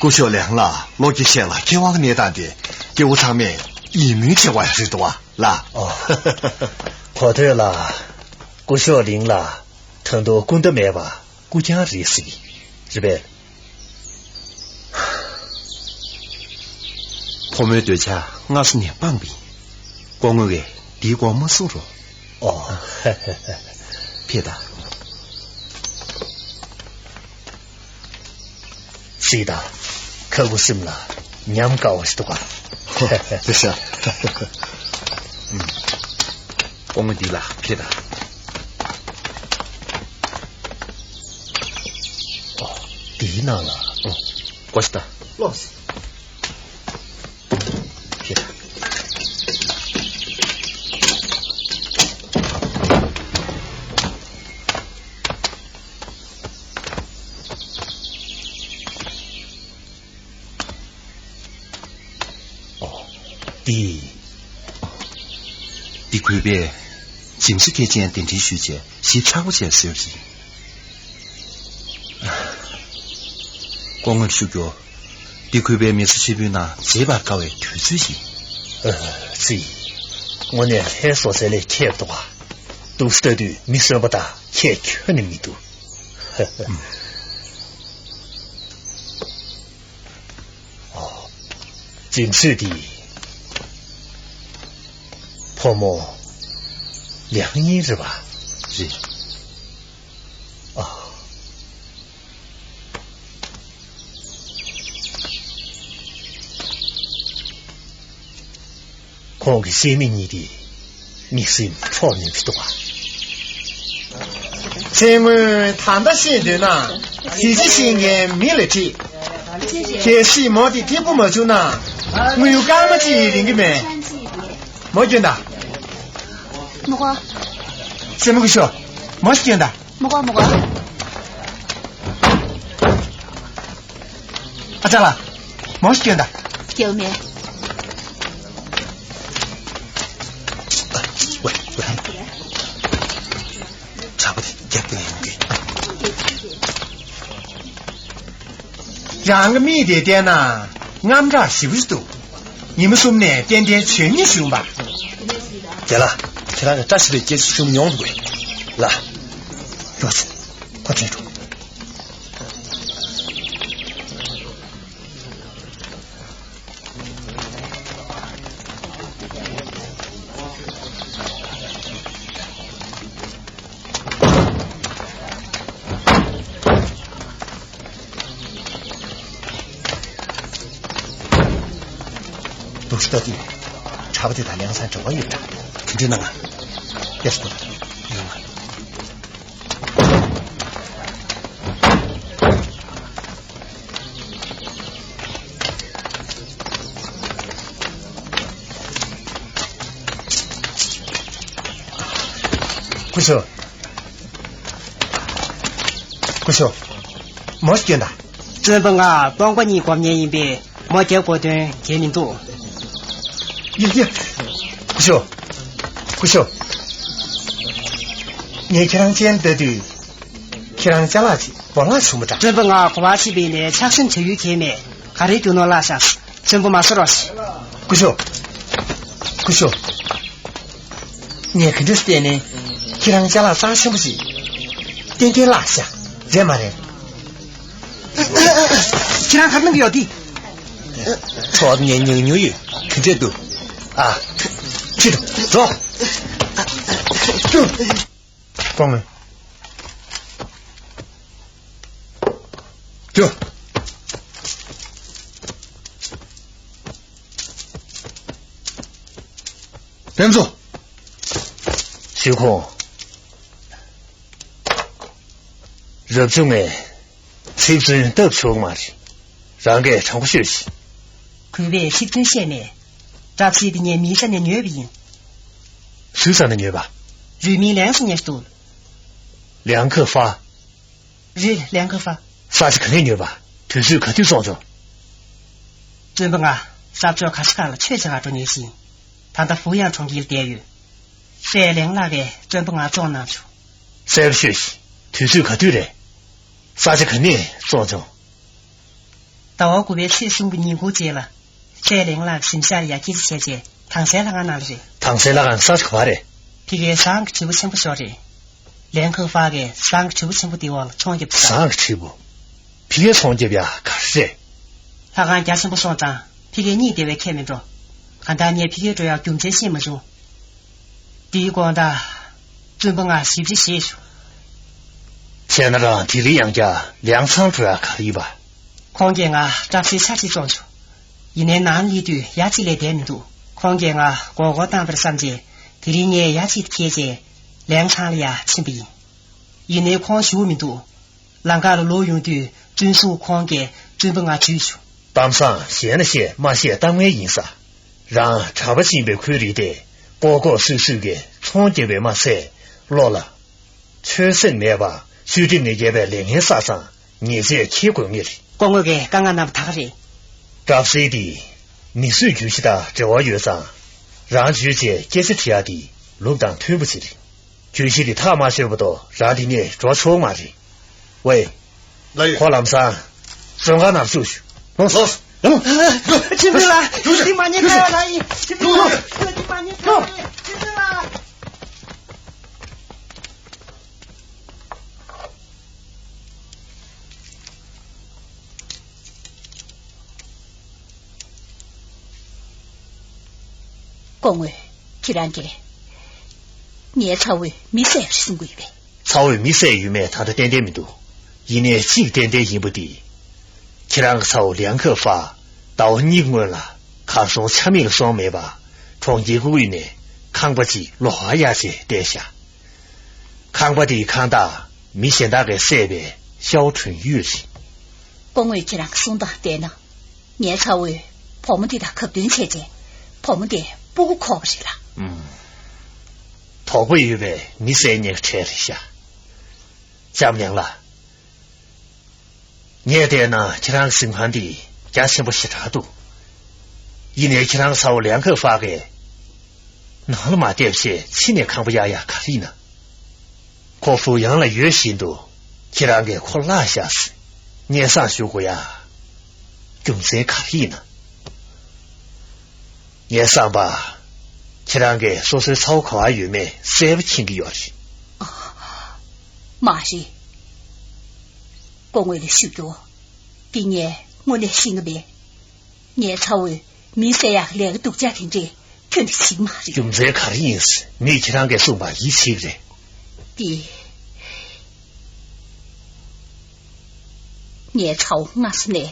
སྐུ་ཞབས་ལིང་ལགས་ལོ་རྒྱས་བཤད་ལ་མཁས་དབང་གི་གནས་སྟངས་དེ་སྐྱེ་བོ་ཚང་མས་ཡིད་སྨོན་བྱེད་དགོས་ཡ་རེད་འདུག་བ་ལགས། ཨོ། གོ་ཐོས་ལ། སྐུ་ཞབས་ལིང་ལགས་ད་དུང་སྐུ་ཟླ་མེད་པ། སྐུ་རྐྱང་རེད་ཟེར་གྱི་རེད་པས། ཕོ་མོའི་འདོད་ཆགས་སྔ་ས་ནས་སྤངས་པ་ཡིན། སྐུ་ངོ་གིས་འདིའི་མགོ་མ་ཚོས་རོགས། ཨོ། ཕེབས་དང་། གཟིགས་དང་། ཁ་ཁུ་སིམ་ལ་ཉམས་དཀའ་བ་ཞིག་འདུག་ག་དེ་ཤ། སྐུ་ངོ་འདི་ལ་ཕེབས་དང་། ཨོ། འདིའི་ནང་ལ། ཨོ། སྒོ་ཕྱེ་དང་། ལོགས། ཕེབས་དང་། ཨོ། འདི། འདི་གུས་པས་སྦྱིན་སོགས་སྐྱེས་ཆེན་གདན་འདྲེན་ཞུས་བྱས་ཞིབ་ཚགས་པོ་བྱས་བཟོས་པ་ཡིན། སྐུ་ངོར་ཞུ་རྒྱུ། འདི་གུས་པའི་མི་ཚེ་ཧྲིལ་པོའི་ནང་མཇལ་བར་དཀའ་བའི་དུས་ཚོད་ཡིན། ཨ་ཙི། དངོས་གནས་ལྷའི་བཟོ་རྩལ་ལས་ཁྱད་འདུག་ག་འདུག་སེ་ལྟ་དུས་མི་གསོན་པོ་དང་ཁྱད་ཁྱོན་ནས་མི་འདུག་ཨོ། སྦྱིན་སོགས་འདི། ཕོ་མོ་ལིང་ཡིན་རེད་པ། རེད། ཨ། ཁོང་གི་སྐྱེ་དམན་གཉིས་དེ་མིག་སེར་འཕྲོག་ནས་འདུག་པ། མཚན་སྔོན་ད་ལྟ་ཤེས་འདོད་ན། གཟི་བརྗིད་ཤེས་མཁན་མི་ལ་དྲིས། གལ་སྲིད་མོ་དེ་ཐེ་པོ་མ་བྱུང་ན། དངུལ་སྐར་མ་གཅིག་ཡིན་རིང་གི་མེད། མོ་སྐྱོན་ད། མི་གོ། སེམས་མི་གོ་ཤོག་མོ་སྐྱོན་ད། མི་གོ་མི་གོ། ཨ་ཅག་ལགས། མོ་སྐྱོན་ད། སྐྱོན་མེད། ཝེ་ཝེ། གྲྭ་པ་དེ་རྒྱབ་ཏུ་ཡོང་གི། རང་གི་མིག་དེ་བལྟས་ན་དངངས་སྐྲག་ཞེ་པོ་ཞིག་འདུག་ཉི་མ་གསུམ་ནས་ཏན་ཏན་བྱོན་ཉེས་བྱུང་པ། རྒན་ལགས། ཁྱེད་རང་གི་བཀྲ་ཤིས་པའི་སྐྱེས་ཆུང་མྱོང་དགོས། ལགས། ཡོད་ཆོག་ཁོ་ཁྲིད་འགྲོ། འདུག་སེ་ལྟ་དུས། གྲྭ་པ་དེ་དང་ལིའང་ཚང་འབྲེལ་བ་ཡོད་འདྲ། དེ་འདྲའི་སྣང་ང་། ཡོད་སོ། ཡོང་ང་། སྐུ་ཞབས། སྐུ་ཞབས། མོ་སྐྱོན་ད། བཙུན་པ་ང་སྟོང་པ་ཉིད་སྒོམ་མཁན་ཡིན་པས་མོ་རྒྱབ་དགོས་དོན་གལ་མི་འདུག་ཡ་ཡ། སྐུ་ཞབས། སྐུ་ཞབས། ངས་ཁྱེད་རང་མཇལ་ལྟ་དུས། ཁྱེད་རང་ཅ་ལག་ཅིག་བོར་བརླག་བྱུང་བ་འདྲ། བཙུན་པ་ང་གོ་བ་ཕྱིན་པ་ཡིན་ནའི་ཆགས་ཞེན་བྱ་ཡུལ་གལ་མེད། ག་རེ་རྒྱུ་ནོར་བརླག་ཤག་བཙུན་པ་མ་བཟོ་རོགས། སྐུ་ཞབས། སྐུ་ཞབས། ངས་ག་འདྲ་བལྟས་ནའི་ཁྱེད་རང་ཅ་ལག་རྩ་ཆེན་པོ་ཞིག་ཏན་ཏན་བརླག་ཤག་རེད་མ་རེད། ཁྱེད་རང་ག་རེ་གནང་གི་ཡོད་དེ། ཚོགས་ངས་ཉུང་ཉུང་ཡོད་ག་འདྲས་འདུག་ཨ། ཁྱེད་འགྲོ། སྐུ་ངོ། ཀྱོ། ཕན་ཚུན། ཞུ་ཁོང་། རབ་བྱུང་ངས་ཚིག་བཙུན་སྟབས་ཆོག་མ་རེད། རང་གིས་དྲང་པོ་ཤོད་ཤིག་གུས་པས་ཚིག་བཙུན་བཤད་མེད། གྲྭ་བསེ་དེ་ངས་མིའི་ས་ནས་ཉོས་པ་ཡིན། སུའི་ས་ནས་ཉོས་པ། རུས་མིང་ལན་སུ་ཉེ་ཞིག་འདུག་ལན་ཁི་ཧྥ། རེད། ལན་ཁི་ཧྥ། ས་ཆ་ག་ནས་ཉོས་པ། དུས་ཚོད་ག་དུས་བཙོང་བྱུང་། བཙུན་པ་ང་ས་ཕྱོགས་ཁ་ཤས་ཁག་ལ་ཆོས་བྱེད་ག་འགྲོ་ཉེ་ཞིང་། ད་ལྟ་ཧྥུ་ཡང་གྲོང་ཁྱེར་བསྡད་ཡོད། ཧྥེ་ལེང་ལགས་ཀྱིས་བཙུན་པ་ང་བཙོང་གནང་བྱུང་། གསལ་པོ་ཤོད་ཤིག་དུས་ཚོད་ག་དུས་རེད། ས་ཆ་ག་ནས་བཙོང་བྱུང་། ཟླ་བ་དགུ་པའི་ཚེས་གསུམ་གྱི་ཉིན་གུང་རྗེས་ལ། ཧྥེ་ལེང་ལགས་གཟིམ་ཤག་ལ་ཡར་སྐྱེལ་རྩིས་བྱས་རྗེས་དྭངས་གསལ་ལྷ་ཁང་ནང་ལ་རེད། དྭངས་གསལ་ལྷ་ཁང་ས་ཆ་ག་པར་རེད། ཕ་གིའི་ཟངས་ཀྱི་དྲིལ་བུ་ཆེན་པོ་ཞོག་རེད། ལན་ཁི་ཧྥ་གིས་ཟངས་ཀྱི་དྲིལ་བུ་ཆེན་པོ་དེའི་འོག་ལ་ཚོང་བརྒྱབ་ས། ཟངས་ཀྱི་དྲིལ་བུ། ཕ་གིའི་ཚོང་བརྒྱབ་ཡ་ག་རེ་རེད། ལྷ་ཁང་རྒྱ་ཆེན་པོ་སོང་ཙང་ཕ་གིའི་གཉིད་བདེ་བས་ཁྱད་མི་འགྲོ། གང་ལྟར་ངས་ཕ་གིར་འགྲོ་ཡག་རྒྱུ་མཚན་ཤེས་མ་བྱུང་། དེའི་དགོང་དག་བཙུན་པ་ང་ཞིབ་ཕྲ་ཞིག་ཞུ། བྱས་ན་རང་དེ་རིང་ཡང་བསྐྱར་ལིའང་ཚང་འགྲོ་ཡག་ག་རེ་ཡིན་པ། ཁོང་གིས་ང་གྲྭ་སའི་ཆ་གཅིག་བཙོང་བྱུང་། ཡིན་ནའི་ནང་སླེབས་དུས་ཡ་གཅིག་ལས་བསྡད་མི་འདུག་ཁོང་གིས་ང་མགོ་སྐོར་བཏང་བར་བསམ་རྗེས་དེ་རིང་ངས་ཡ་གཅིག་འཁྱེར་རྗེས་ལིའང་ཚང་ལ་ཡར་ཕྱིན་པ་ཡིན། ཡིན་ནའི་ཁོང་བཞུགས་མི་འདུག་ལམ་ཁ་ལ་ལོག་ཡོང་དུས་བཙོན་ཟུར་ཁོང་གིས་བཙུན་པ་ང་འཇུས་བྱུང་། གཏམ་བཟང་བཤད་ན་བཤད་མ་བཤད་གཏམ་ངན་ཡིན་ས། རང་གྲྭ་པ་ཕྱིན་པའི་ཁོའི་རིགས་དེ་ལྐོག་ལྐོག་སུད་སུད་ཀྱིས་ཚོང་རྒྱབ་པས་མ་ཚད་བློ་ལ། ཆོད་སེམས་མེད་པ་ཚུལ་ཁྲིམས་ནས་འགལ་བའི་ལས་ངན་བསགས་ཙང་ཉེས་ཆད་འཁྱེར་དགོས་ངེས་རེད། སྐུ་ངོ་གིས་དཀའ་ངལ་གནང་བ་ད་ག་རེད། གྲྭ་སའི་དེ་མི་གསོད་རྒྱུ་གཞི་དང་འབྲེལ་བ་ཡོད་ཙང་རང་འཇུས་བྱས་སྐྱེལ་རྩིས་བྲི་ཡག་དེ་ལུགས་དང་མཐུན་པ་ཞིག་རེད། རྒྱུ་གཞི་དེ་ཐག་མ་ཆོད་བར་དུ་རང་དེ་ནས་འགྲོ་ཆོག་མ་རེད། ཝེ། ལགས་ཡོད། ཁོ་ལམ་སང་བཙོན་ཁང་ནང་བཅུག་ཤོག་ལོངས། ལོངས། ཡ་ལོངས། ཁྲིམས་དཔོན་ལགས། ཁྲིམས་དཔོན་ལགས་ཡིན། ཁྲིམས་དཔོན་ལགས། ཁྲིམས་དཔོན་ལགས། སྐུ་ངོ། ཁྱེད་རང་གིས་ངའི་ཚ་བོས་མི་བསད་པར་གསུང་གི་ཡོད་པས། ཚ་བོས་མི་བསད་ཡོད་མེད་ད་ལྟ་ཏན་ཏན་མི་འདུག་ཡིན་ནའི་གཅིག་ཏན་ཏན་ཡིན་པ་འདི། ཁྱེད་རང་གི་ཚ་བོ་ལིའང་ཁི་ཧྥ་ཟླ་བ་གཉིས་སྔོན་ལ་གར་སོང་ཆ་མེད་ལ་སོང་མེད་པ་གྲོང་ཁྱེར་ཁུག་དབུས་ནས་ཁང་པ་གཅིག་ལོགས་ཀ་གཡར་བྱས་བསྡད་ཤག་ཁང་པ་དེའི་ཁང་བདག་མི་གཞན་དག་གིས་བསད་པའི་ཤའོ་ཁྲུན་ཡུས་རེད། སྐུ་ངོས་ཁྱེད་རང་གི་གསུང་སྟངས་བལྟས་ན། ངའི་ཚ་བོས་བུ་མོ་འདི་དང་གབ་མཐུན་བྱས་རྗེས་བུ་མོ་འདི་སྤུ་གུ་འཁོར་བ་རེད་ལ། ཨུམ། དོགས་པ་ཡོད་པའི་མི་བསད་ཉེས་ཁྲལ་རེད་ཤག། ལྕམ་ཡང་ལགས། ངས་བལྟས་ན་ཁྱེད་རང་གི་གཟིམ་ཁང་འདི་རྒྱ་ཆེན་པོ་ཞེ་དྲག་འདུག། ཡིན་ནའི་ཁྱེད་རང་གི་ཚ་བོ་ལན་ཁ་ཧྥ་གིས་ནང་ལ་མ་བསྡད་བྱས་ཕྱི་ནས་ཁང་པ་གཡར་ཡག་ག་རེ་ཡིན་ན། ཁོ་ཧྥུ་ཡང་ལ་ཡོད་བཞིན་དུ་ཁྱེད་རང་གིས་ཁོ་བརླག་བཞག་ཟེར་སྙན་སེང་ཞུ་དགོས་ཡ། རྒྱུ་མཚན་ག་རེ་ཡིན་ན། ངའི་བསམ་པར། ཁྱེད་རང་གིས་སོ་སོའི་ཚ་བོ་ག་པར་ཡོད་མེད་གསལ་པོ་མཁྱེན་གྱི་ཡོད་རེད། ཨ། མ་རེད། སྐུ་ངོ་ལ་ཞུ་རྒྱུ། འདི་ངས་དངོས་གནས་ཤེས་ཀྱི་མེད། ངའི་ཚ་བོས་མི་བསད་ཡག་ལས་ཀ་སྡུག་ཅག་དེ་འདྲས་ཁྱོན་ནས་བྱེད་ཀྱི་མ་རེད། རྒྱུ་མཚན་ག་རེ་ཡིན་ཟེར་མི་ཁྱེད་རང་གིས་གསུངས་པར་ཡིད་ཆེས་ཀྱི་རེད། འདི། ངའི་ཚ་བོ་སྔ་ས་ནས་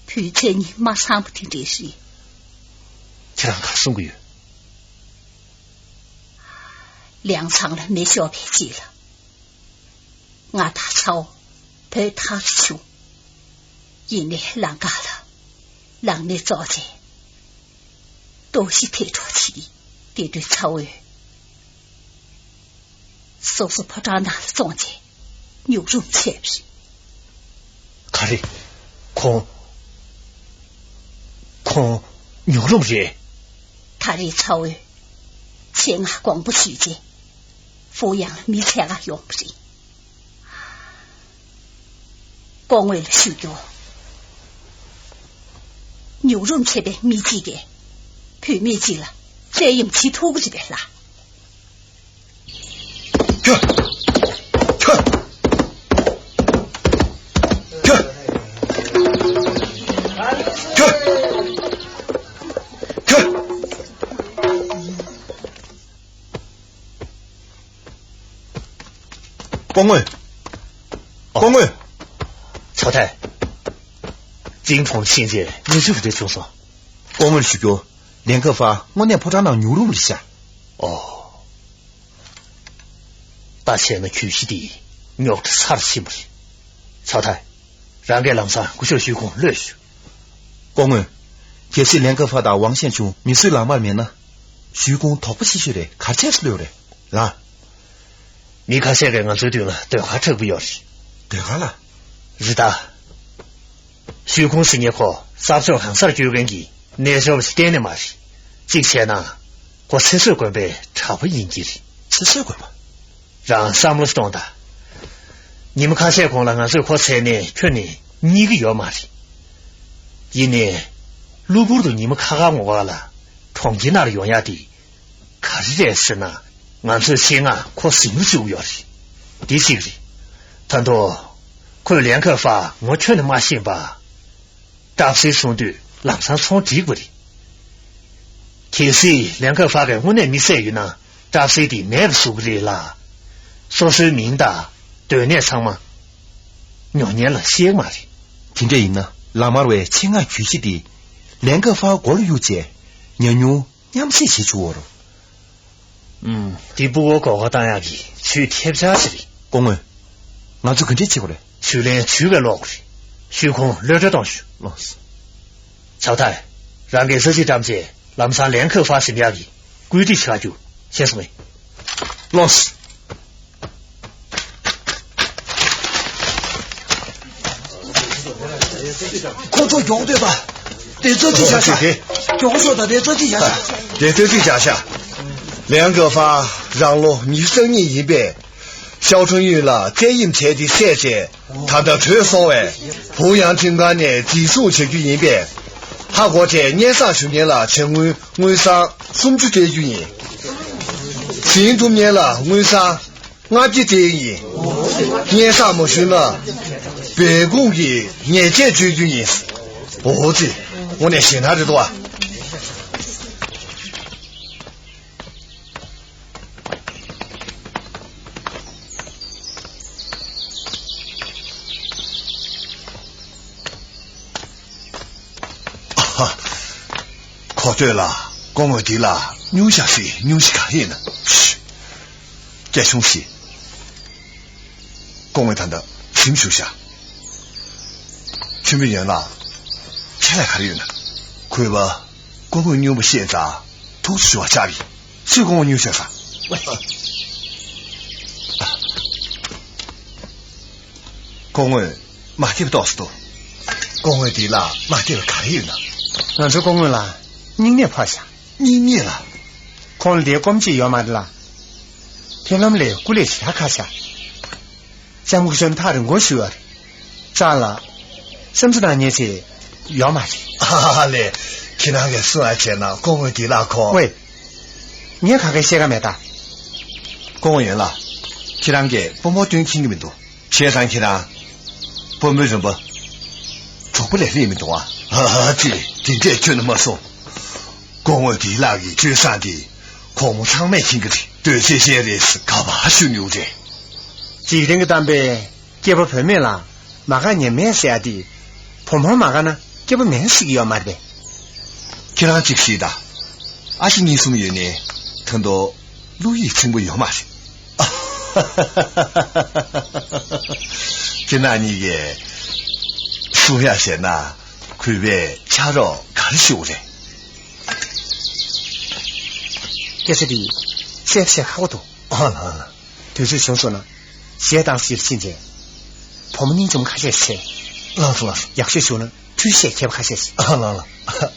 བུའི་མཚན་ཉིད་མ་ཚང་བ་དེ་འདྲས་རེད། ཁྱེད་རང་ག་རེ་གསུང་གི་ཡོད། ལིའང་ཚང་ལ་མེ་ཤོར་བའི་རྗེས་ལ། ང་དང་ཚ་བོ་བོད་ཐག་རིང་བྱུང་། ཡིན་ནའི་ལམ་ཁ་ལ་ལངས་གནས་རྫོགས་རྗེས། ལྟོགས་ཤི་ཐེ་གྲོགས་བྱས། དེ་དུས་ཚ་བོས་སོ་སོ་ཕོ་བྲང་ནང་ལ་བཙོངས་རྗེས་ཉུག་རུམ་བྱས་པ་རེད། ག་རེ། ཁོང་། ཁོང་ཉུག་རུམ་རེད། ད་རེས་ཚ་བོས་ཆེད་མངགས་དགོངས་པ་ཞུས་རྗེས་ཧྥུ་ཡང་ལ་མི་འཚོལ་ག་ཡོང་བ་རེད། སྐུ་ངོ་ལ་ཞུ་རྒྱུ། ཉུག་རུམ་བྱས་པའི་མི་གཅིག་གིས་བུད་མེད་གཅིག་ལ་བཙན་གཡེམ་བྱེད་ཐུབ་ཀྱི་རེད་པས་ལགས། ཁྱོད། ཁྱོད། ཁྱོད། ཁྱོད། སྐུ་ངོ། སྐུ་ངོ། ཆའོ་ཐའེ། ཅིང་ཐུང་ཕྱིན་རྗེས་ཉེས་ཆད་ག་འདྲ་བྱུང་སོང་། སྐུ་ངོ་ལ་ཞུ་རྒྱུ། ལིའང་ཁ་ཧྥ་དངོས་གནས་ཕོ་བྲང་ནང་ཉུག་རུམ་རེད་ཤག། ཨོ། ད་བྱས་ན་གྱོད་གཞི་འདི་རྙོག་དྲ་ཚ་རུ་ཕྱིན་པ་རེད། ཆའོ་ཐའེ། རང་གིས་ལམ་སང་སྐུ་ཞབས་ཞུས་ཁུངས་གློད་ཞུ། སྐུ་ངོ། གལ་སྲིད་ལིའང་ཁ་ཧྥ་དང་ཝང་ཞན་ཆུང་མི་གསོད་ལག་དམར་མེད་ན། ཞུས་ཁུངས་དོག་པོ་ཆེ་ཤོས་རེད། ག་རེ་བྱས་ནས་གློད་རེད། ལགས། མི་ཁ་ཤས་ཀྱིས་ང་ཚོའི་མདུན་ལ་ཟློས་གར་འཁྲབ་ཀྱི་ཡོད་རེད། ཟློས་གར་ལ། རེད་ད། ཞུས་ཁུངས་ཟེར་མཁན་ཁོ་གསར་ཕྱོགས་གང་སར་བསྐྱོད་མཁན་གྱི་རྣལ་འབྱོར་པ་ཞིག་གཏན་ནས་མ་རེད། གཅིག་བྱས་ན། ཁོ་ཚེ་བསོད་དགོན་པའི་གྲྭ་པ་ཡིན་གྱི་རེད། ཚེ་བསོད་དགོན་པ། རང་བསམ་བློ་གཏོང་དང་། ཉི་མ་ཁ་ཤས་གོང་ལ་ང་ཚོས་ཁོ་འཚོལ་ནས་ཁྱོན་ནས་རྙེད་ཀྱི་ཡོད་མ་རེད། ཡིན་ནའི། གློ་བུར་དུ་ཉི་མ་ཁ་ཁ་ངོ་ཁ་ལ་གྲོང་ཁྱེར་ནང་ལ་ཡོང་ཡག་དེ་ག་རེ་རེད་ཟེར་ན། ང་ཚོས་ཆེད་མངགས་ཁོ་གཟིམ་རུ་བཅུག་ཡོད་རེད། འདི་གཅིག་རེད། ད་དུང་། ཁོས་ལིའང་ཁ་ཧྥ་ངོ་ཁྱོན་ནས་མ་ཤེས་པ། སྐྲག་སེལ་སོང་དུས་ལམ་སང་ཚོང་འགྲིག་པ་རེད། གལ་སྲིད་ལིའང་ཁ་ཧྥ་གིས་དངོས་གནས་མི་བསད་ཡོད་ན་སྐྲག་སེལ་དེ་མེད་པ་བཟོ་གི་རེད་ལ། སོ་སོའི་མིང་དང་སྡོད་གནས་ཚང་མ་ཉོ་མཁན་ལ་བཤད་ཀྱི་མ་རེད། དེ་འདྲ་ཡིན་ན་ལག་དམར་བས་ཆེད་མངགས་གྱོད་གཞི་དེ་ལིའང་ཁ་ཧྥ་མགོ་ལ་གཡུགས་བྱས་ཉམས་མྱོང་མཉམ་བསྲེས་བྱེད་ཆོག་འོ། ཨུམ། འདི་སྤུ་གུ་མགོ་སྐོར་བཏང་ཡག་གི་ཇུས་ཐེབས་ཆག་ཅིག་རེད། སྐུ་ངོ། ང་ཚོ་ག་འདྲས་བྱེད་དགོས་རེད། ཇུས་ལན་ཇུས་ཀྱིས་ཀློག་དགོས་རེད། ཞུས་ཁུངས་གློད་གྲོལ་གཏོང་ཞུ། ལགས་སོ། ཆའོ་ཐའེ། རང་གིས་ས་ཆ་བཀྲམ་རྗེས་ལམ་སང་ལིའང་ཁ་ཧྥ་གཟིམ་ཡག་གི་བཀོད་སྒྲིག་བྱ་རྒྱུ་ཤེས་སོང་ངས། ལགས་སོ། ཁོ་ཚོ་མགྱོགས་སྡོད་པ། དེ་ཚོ་ཅི་བྱ་ཤག། མགྱོགས་ཤོག་དང་དེ་ཚོ་ཅི་བྱ་ཤག། དེ་ཚོ་ཅི་བྱ་ཤག། ལིའང་ཁ་ཧྥ་རང་ལོ་ཉི་ཤུ་རྩ་གཉིས་ཡིན་པས། ཤའོ་ཁྲུང་ཡུས་ལ་བཙན་གཡེམ་བྱས་ཏེ་བསད་རྗེས་ད་ལྟ་བྲོས་སོང་བས། ཧྥུ་ཡང་ཁྲིམས་ཁང་ནས་འཛིན་བཟུང་བྱ་རྒྱུ་ཡིན་པས། ཧ་གོ་བྱས་སྙན་སེང་ཞུ་མཁན་ལ་ཇ་དངུལ་དངུལ་སྲང་སུམ་ཅུ་སྤྲད་རྒྱུ་ཡིན། ཟིན་ཐུབ་མཁན་ལ་དངུལ་སྲང་ལྔ་བརྒྱ་སྤྲད་ཡིན། སྙན་སེང་མ་ཞུས་ན་སྦས་སྐུང་གི་ཉེས་ཆད་གཅོད་རྒྱུ་ཡིན། འོ་ཙི། དངོས་གནས་ཞེད་སྣང་རེད་དོ། ཨ་ཧ། གོ་ཐོས་ལ་སྐུ་ངོ་འདི་ལ་སྙུང་གཞི་ཞིག། སྙུང་གཞི་ག་རེ་ཡིན་ན། ཤི། སྐྱ་ཆུང་ཞིག། སྐུ་ངོ་ད་ལྟ་གཟིམ་བཞུགས་ཤག། ཐུབ་མི་ཡོད་ན། ཁྱེད་ལ་ག་རེ་ཡོད་ན། གུས་པ། སྐུ་ངོ་སྨྱོན་པ་ཤེས་ཙང་ཐུགས་སུ་ཞུ་བ་བཅར་བས། སུས་སྐུ་ངོ་སྨྱོན་ཤེས་ཙང་། སྐུ་ངོས་མ་སྐྱེས་པ་ཏོག་ཙམ་འདུག་སྐུ་ངོས་འདི་ལ་མ་སྐྱེས་པ་ག་རེ་ཡོད་ན། ང་ཚོའི་སྐུ་ངོ་ལ་སྙིང་ནད་ཕོག་ཤག་སྙིང་ནད་ལ། ཁོང་ལ་དེའི་སྐོམ་ཅིག་ཡོད་མ་རེད་ལ། ཕེབས་ལམ་ལ་སྐུ་ལས་ཞེ་དྲག་ཁག་ཤག་ལྕམ་སྐུ་ཞབས་ཐག་རིང་པོ་བཞུགས་ཡོད་རེད། ཙང་ལ། སེམས་ཚོར་གནང་མཁན་ཞིག་ཡོད་མ་རེད། ཨ་ལས། ཁྱེད་རང་གིས་གསུང་ཡ་བྱས་ན་སྐུ་ངོ་འདི་ལ་ཁོ། ཝེ། ངས་གང་ག་བཤད་ཀ་མེད་ད། སྐུ་ངོ་ཡན་ལགས། ཁྱེད་རང་གིས་དཔོན་པོ་སྟོན་མཁྱེན་གྱི་མི་འདུག་བྱས་ཙང་ཁྱེད་རང་། དཔོན་པོའི་རིམ་པ། གྲོགས་པོ་ལས་སླེབས་མི་འདུག་ཨ། ཨ་ཙི། དེ་འདྲས་ཁྱོན་ནས་མ་གསུང་། སྐུ་ངོ་འདི་ལགས་ཀྱི་སྤྱོད་བཟང་དེ། ཁོང་མོ་ཚང་མས་མཁྱེན་གྱི་རེད། འདོད་སྲེད་ཤེས་རེད་ཟེར་ག་པར་ཞུ་མྱོང་རེད། འཇིག་རྟེན་གྱི་གཏམ་དཔེ། སྐྱེས་པ་བུད་མེད་ལ་མ་དགའ་ཉེས་མེད་ཟེར་ཡ་དེ། བུ་མོར་མ་དགའ་ན་སྐྱེས་པ་མེད་ཟེར་གྱི་ཡོད་མ་རེད་པས། ཁྱེད་རང་གཅིག་ཤེས་ད། ཨ་ཞེ་གཉིས་གསུམ་ཡོད་ནའི་ད་དུང་བློ་ཡིད་ཚིམ་པོ་ཡོད་མ་རེད། ཁྱེད་རང་གཉིས་ཀས་གསུང་ཡ་བྱས་ན་གུས་པས་ཕྱག་རོགས་ག་རེ་ཞུ་དགོས་རེད། སྐད་ཆ་འདི་བཤད་བཤད་ཁག་པོ་འདུག་ཨ་ལ་ལ། དུས་ཚོད་བྱུང་སོང་ན་གཞས་བཏང་ཟེར་ཕྱིན་ཆད། བུ་མོ་སྙིང་རྗེ་མོ་ཁ་ཤས་བྱས། ལགས་སོ་ལགས་སོ། ཡག་ཤོས་བྱུང་ན་འཕྲུལ་གཞས་མཁས་པ་ཁ་ཤས་བྱས། ཨ་ལགས་ལགས།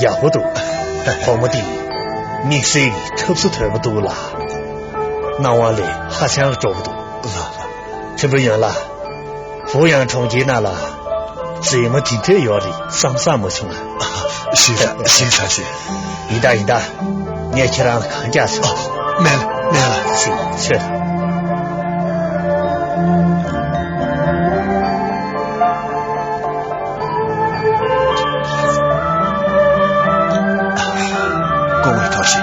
ཡག་པོ་འདུག་གོང་མ་འདི་དམིགས་བསལ་གྱི་ཐབས་སུ་དོད་པོ་འདུག་ལ། སྣང་བ་ལས་ཧ་ཅང་སྤྲོ་པོ་འདུག་ལགས། ལགས། ཐིམ་ཕུ་ཡོན་ལ། ཧྥུ་ཡང་གྲོང་ཁྱེར་ནང་ལ་མཛེས་མ་འདི་འདྲས་ཡོད་རེད་བསམ་བསམ་མ་བྱུང་ང་། ཞེ་དྲག་ཞེ་དྲག་ཞེ། ཡིན་ད་ཡིན་ད། ངས་ཁྱེད་རང་ལ་གང་རྒྱག་ཆོག་ཨ། མེད་ལ་མེད་ལ། ཅིག་ཆོས། སྐུ་ངོ་ཐུགས་རྗེ་ཆེ།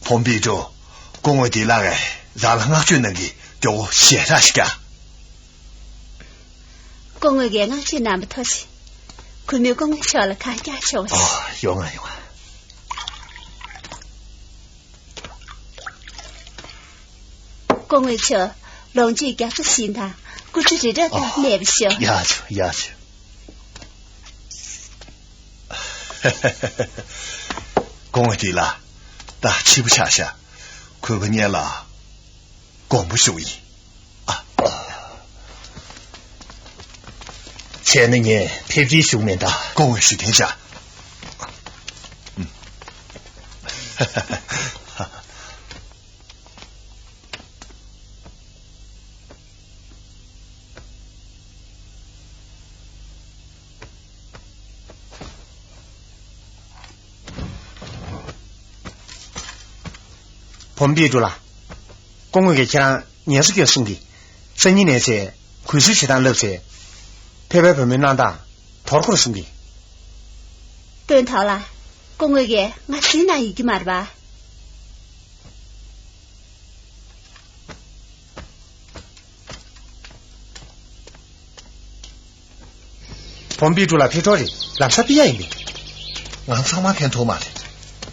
བུམ་པའི་འབྲུ། སྐུ་ངོ་བདེ་ལགས་ཀྱིས་རང་ལ་བསྔགས་བརྗོད་གནང་གི་མགྱོགས་པོ་ཞལ་ལག་ཞིག་བཀྱག་སྐུ་ངོ་གིས་བསྔགས་བརྗོད་གནང་བ་ཐུགས་རྗེ་ཆེ། གུས་མོས་སྐུ་ངོ་མཆོག་ལ་གང་རྒྱག་ཆོག་ཨ། ཡོང་ང་ཡོང་ང་། སྐུ་ངོ་མཆོག་ལོངས་སྤྱོད་རྒྱ་མཚོ་བཞིན་དང་སྐུ་ཚེ་རིང་པོ་དང་གནས་པར་ཤོག་ཡ་ཆུ་ཡ་ཆུ། སྐུ་ངོ་བདེ་ལགས། ད་ཕྱི་པོ་ཆགས་ཤག་གུས་པ་ངེད་ལ་དགོངས་པ་ཞུ་ཡིན། ཨ། བྱས་ན་ངས་ཕེབས་སྐྱེལ་ཞུ་མིན་ད། སྐུ་ངོ་ཞུ་མཁན་བྱ། བུམ་པའི་འབྲུ་ལགས། སྐུ་ངོ་གིས་ཁྱེད་རང་ངལ་གསོ་སྐྱོན་གསུང་གིས། སང་ཉིན་ནས་བྱས་གུས་བསུ་བྱེད་སྟངས་བསླབ་བྱས། ཕལ་པའི་བུ་མོའི་གནང་སྟངས་དོར་སྐོར་གསུང་གིས། དཔོན་ཐོག་ལ། སྐུ་ངོ་གིས་ང་ཟིན་ན་ཡིན་གྱི་མ་རེད་པ། བུམ་པའི་འབྲུ་ལ་ཕེབས་འགྲོ་རེད། ལམ་སང་ཕེབས་ཡ་ཡིན་པས། ང་ཚང་མ་ཕན་ཐོགས་མ་རེད།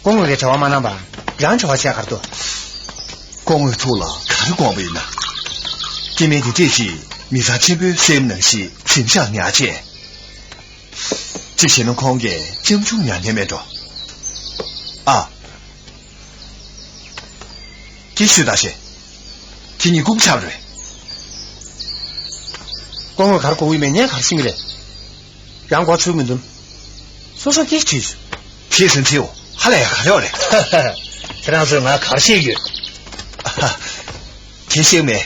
སྐུ་ངོ་གིས་གྲྭ་པ་མ་གནང་བར་རང་གྲྭ་པ་བྱས་ག་རེ་འདུག་སྐུ་ངོའི་ཐུགས་ལ་ག་རེ་དགོངས་པ་ཡིན་ན། སྐྱེ་དམན་འདི་འདྲས་ཅིག་མི་ཚང་ཆེན་པོའི་སེམས་ནང་བཞིན་གཟིམ་ཤག་ཉར་བྱས། ཅི་བྱས་ན་ཁོང་གིས་ཅམ་ཆུང་ཉར་མཁན་མེད་འགྲོ། ཨ། ཁྱེད་ཤོད་ད་ཤེས། ཁྱེད་གཉིས་སྐུ་ཆབ་རེད། སྐུ་ངོས་ག་རེ་གོ་གི་མེད་ངས་ག་རེ་ཤེས་ཀྱི་རེད། རང་མགོ་ཚོས་མི་འདུག་སོ་སོ་སྐད་ཆ་དྲིས་སོང་། ཁྱེད་སེམས་ཚེའོ་ཧ་ལས་ཡ་ག་རེ་ཡོད་རེད། ཁྱེད་རང་ཚོས་ང་ག་རེ་བཤད་ཡོད། ཁྱེད་ཤེས་མེད།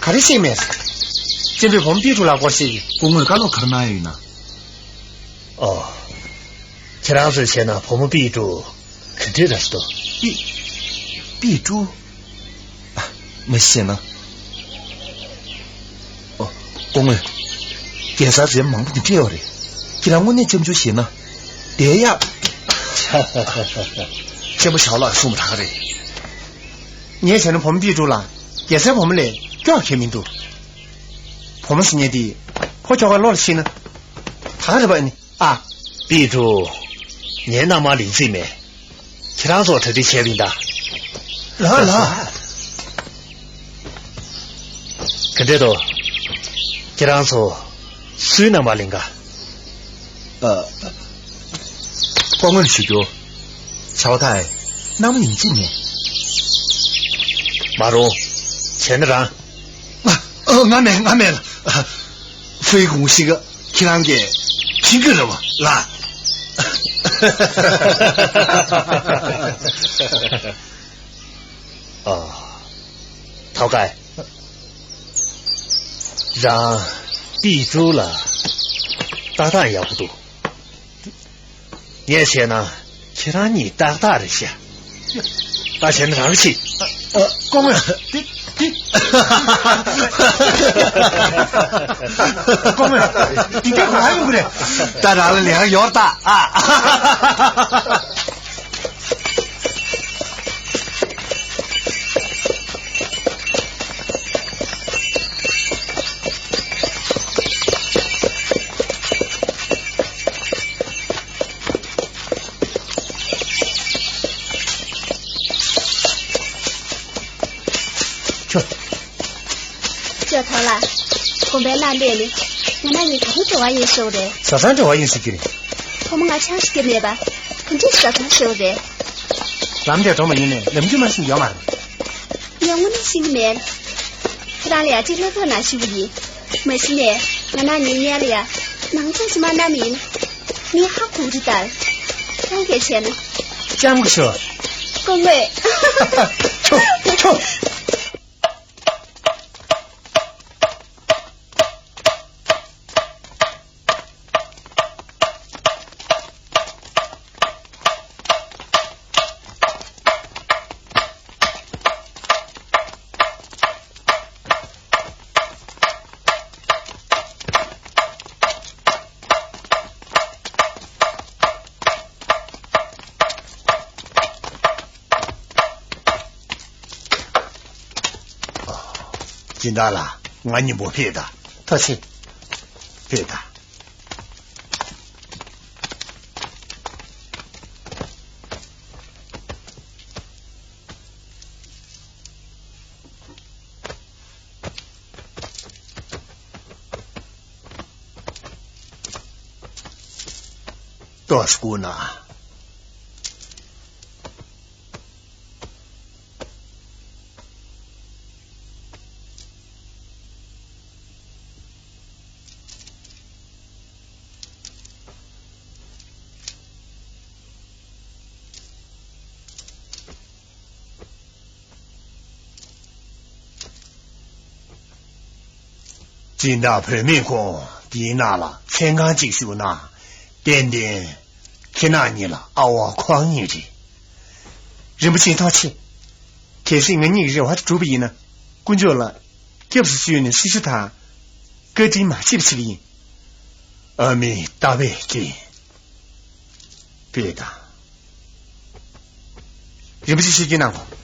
ག་རེ་བཤད་མེད། གཅེན་པོས་བུ་མོ་པི་ཀྲུ་ལགས་སྐོར་བཤད་ཀྱི། སྐུ་ངོས་བཀའ་སློབ་ག་རེ་གནང་ཡོད་ན། ཨོ། ཁྱེད་རང་ཚོས་བྱས་ན་བུ་མོ་པི་ཀྲུ་ག་འདྲས་རེད་འདུག་པི། པི་ཀྲུ། ཨ། མ་ཤེས་ན། ཨོ། སྐུ་ངོས། རྒྱལ་སར་རྫས་མང་པོ་ཅིག་སྤྲད་ཡོད་རེད། ཁྱེད་རང་དངོས་གནས་ཅམ་ཆུང་ཞེད་ན། དེ་ཡག་གཅེན་པོ་ཞའོ་ལགས་གསུངས་པ་ད་ག་རེད། ངས་བྱས་ན་བུ་མོ་པི་ཀྲུ་ལ་རྒྱལ་སའི་བུ་མོ་ལས་སྐྱོ་གང་མི་འདུག་བུ་མོ་ཟེར་མཁན་དེ་ཕོ་ཁྱོ་ག་བློ་ལ་ཤེས་ན་ད་ག་རེད་པ་ཨ་ནི་ཨ། པི་ཀྲུ། ངའི་མནའ་མ་ལིང་ཙི་མེ། ཁྱེད་རང་ཚོ་གྲ་སྒྲིག་བྱས་པ་ཡིན་ད། ལགས་ལགས། ག་འདྲས་འདུག་ཁྱེད་རང་ཚོ་སུའི་མནའ་མ་ལིང་ག་ཨ། སྐུ་ངོས་ཞུ་རྒྱུ། ཆའོ་ཐའི། མནའ་མ་ཡིན་གཅིག་མེད། མ་རུང་། བྱས་ན་རང་། ཨ། ཨ། ང་མེད་ང་མེད་ལ། ཧྥེ་གུང་ཞིག་ག་ཁྱེད་རང་གིས་ཕྱིན་རྒྱུ་རེད་བ་ལ། ཨ། ཐའོ་ཀའི། རང་པི་ཀྲུ་ལ་ལྟ་སྟངས་ཡག་པོ་འདུག་ངས་བྱས་ན་ཁྱེད་རང་གཉིས་ཏག་ཏག་རེད་ཤག་ད་བྱས་ན་རང་ཤི། ཨ། ཨ། སྐུ་ངོ། འདི་འདི། སྐུ་ངོ། འདི་འདྲ་གང་ཡོང་གི་རེད། ད་རང་ལ་ལས་ཀ་ཡོད་ད་ཨ། ཁྱོད། ཅོ་ཐོ་ལ། དགོན་པའི་ནང་སླེབས་ནས་ང་རང་གཉིས་ག་རེ་འབྲེལ་བ་ཡོད་ཤོད་རེད། བཟའ་ཚང་འབྲེལ་བ་ཡིན་ཟེར་གྱི་རེད། བུ་མོ་ང་ཆང་ཞིག་སྐྱེས་མེད་པ། ག་འདྲས་བཟའ་ཚང་ཤོད་རེད། ལམ་དེ་འགྲོ་མ་ཡིན་ནས་ལམ་རྒྱུས་མ་ཤེས་ཡོད་མ་རེད། ངས་དངོས་གནས་ཤེས་ཀྱི་མེད། ཁྱེད་རང་ལ་ཡ་གཅིག་སླེབས་ཐོག་ན་ཞུ་གི་ཡིན། མ་གཞི་ནས་ང་རང་ཉིད་ཉལ་ལ་ཡ་ནང་ཚོགས་ཤིག་མ་གནང་མི་ཡིན། ངས་ཧ་གོ་གི་ལྟར། ཁྱེད་རང་གིས་བྱས་ན། ལྕམ་སྐུ་ཞབས། སྐུ་ངོ། ཁྱོད་ཁྱོད། སྦྱིན་བདག་ལགས། ང་མཉམ་པོ་ཕེབས་དང་། ཐུགས་རྗེ་ཆེ། ཕེབས་དང་། ཏོག་ཙམ་སྒུག་གནང་། སྦྱིན་བདག་བུད་མེད་ཁོང་འདིའི་ནང་ལ་མཚན་གང་ཅིག་ཞུགས་ན། ཏན་ཏན་ཁྱེད་རྣམ་གཉིས་ལ་ཨ་ཝ་ཁོ་རང་ཉིད་རེད། རིན་པོ་ཆེ་ཐུགས་རྗེ་ཆེ། གལ་སྲིད་ང་གཉིས་ཀྱི་རེ་བ་དེ་འགྲུབ་པ་ཡིན་ན། དཀོན་མཆོག་ལ་སྐྱབས་སུ་མཆིའོ་ནས་སྲི་ཞུ་དང་བཀའ་དྲིན་མ་བརྗེད་པ་བྱེད་ཀྱི་ཡིན། ཨ་མའི་རྟ་པའི་སྤྲིན། ཕེབས་དང་། རིན་པོ་ཆེ་ཆིབས་བསྒྱུར་གནང་དགོས།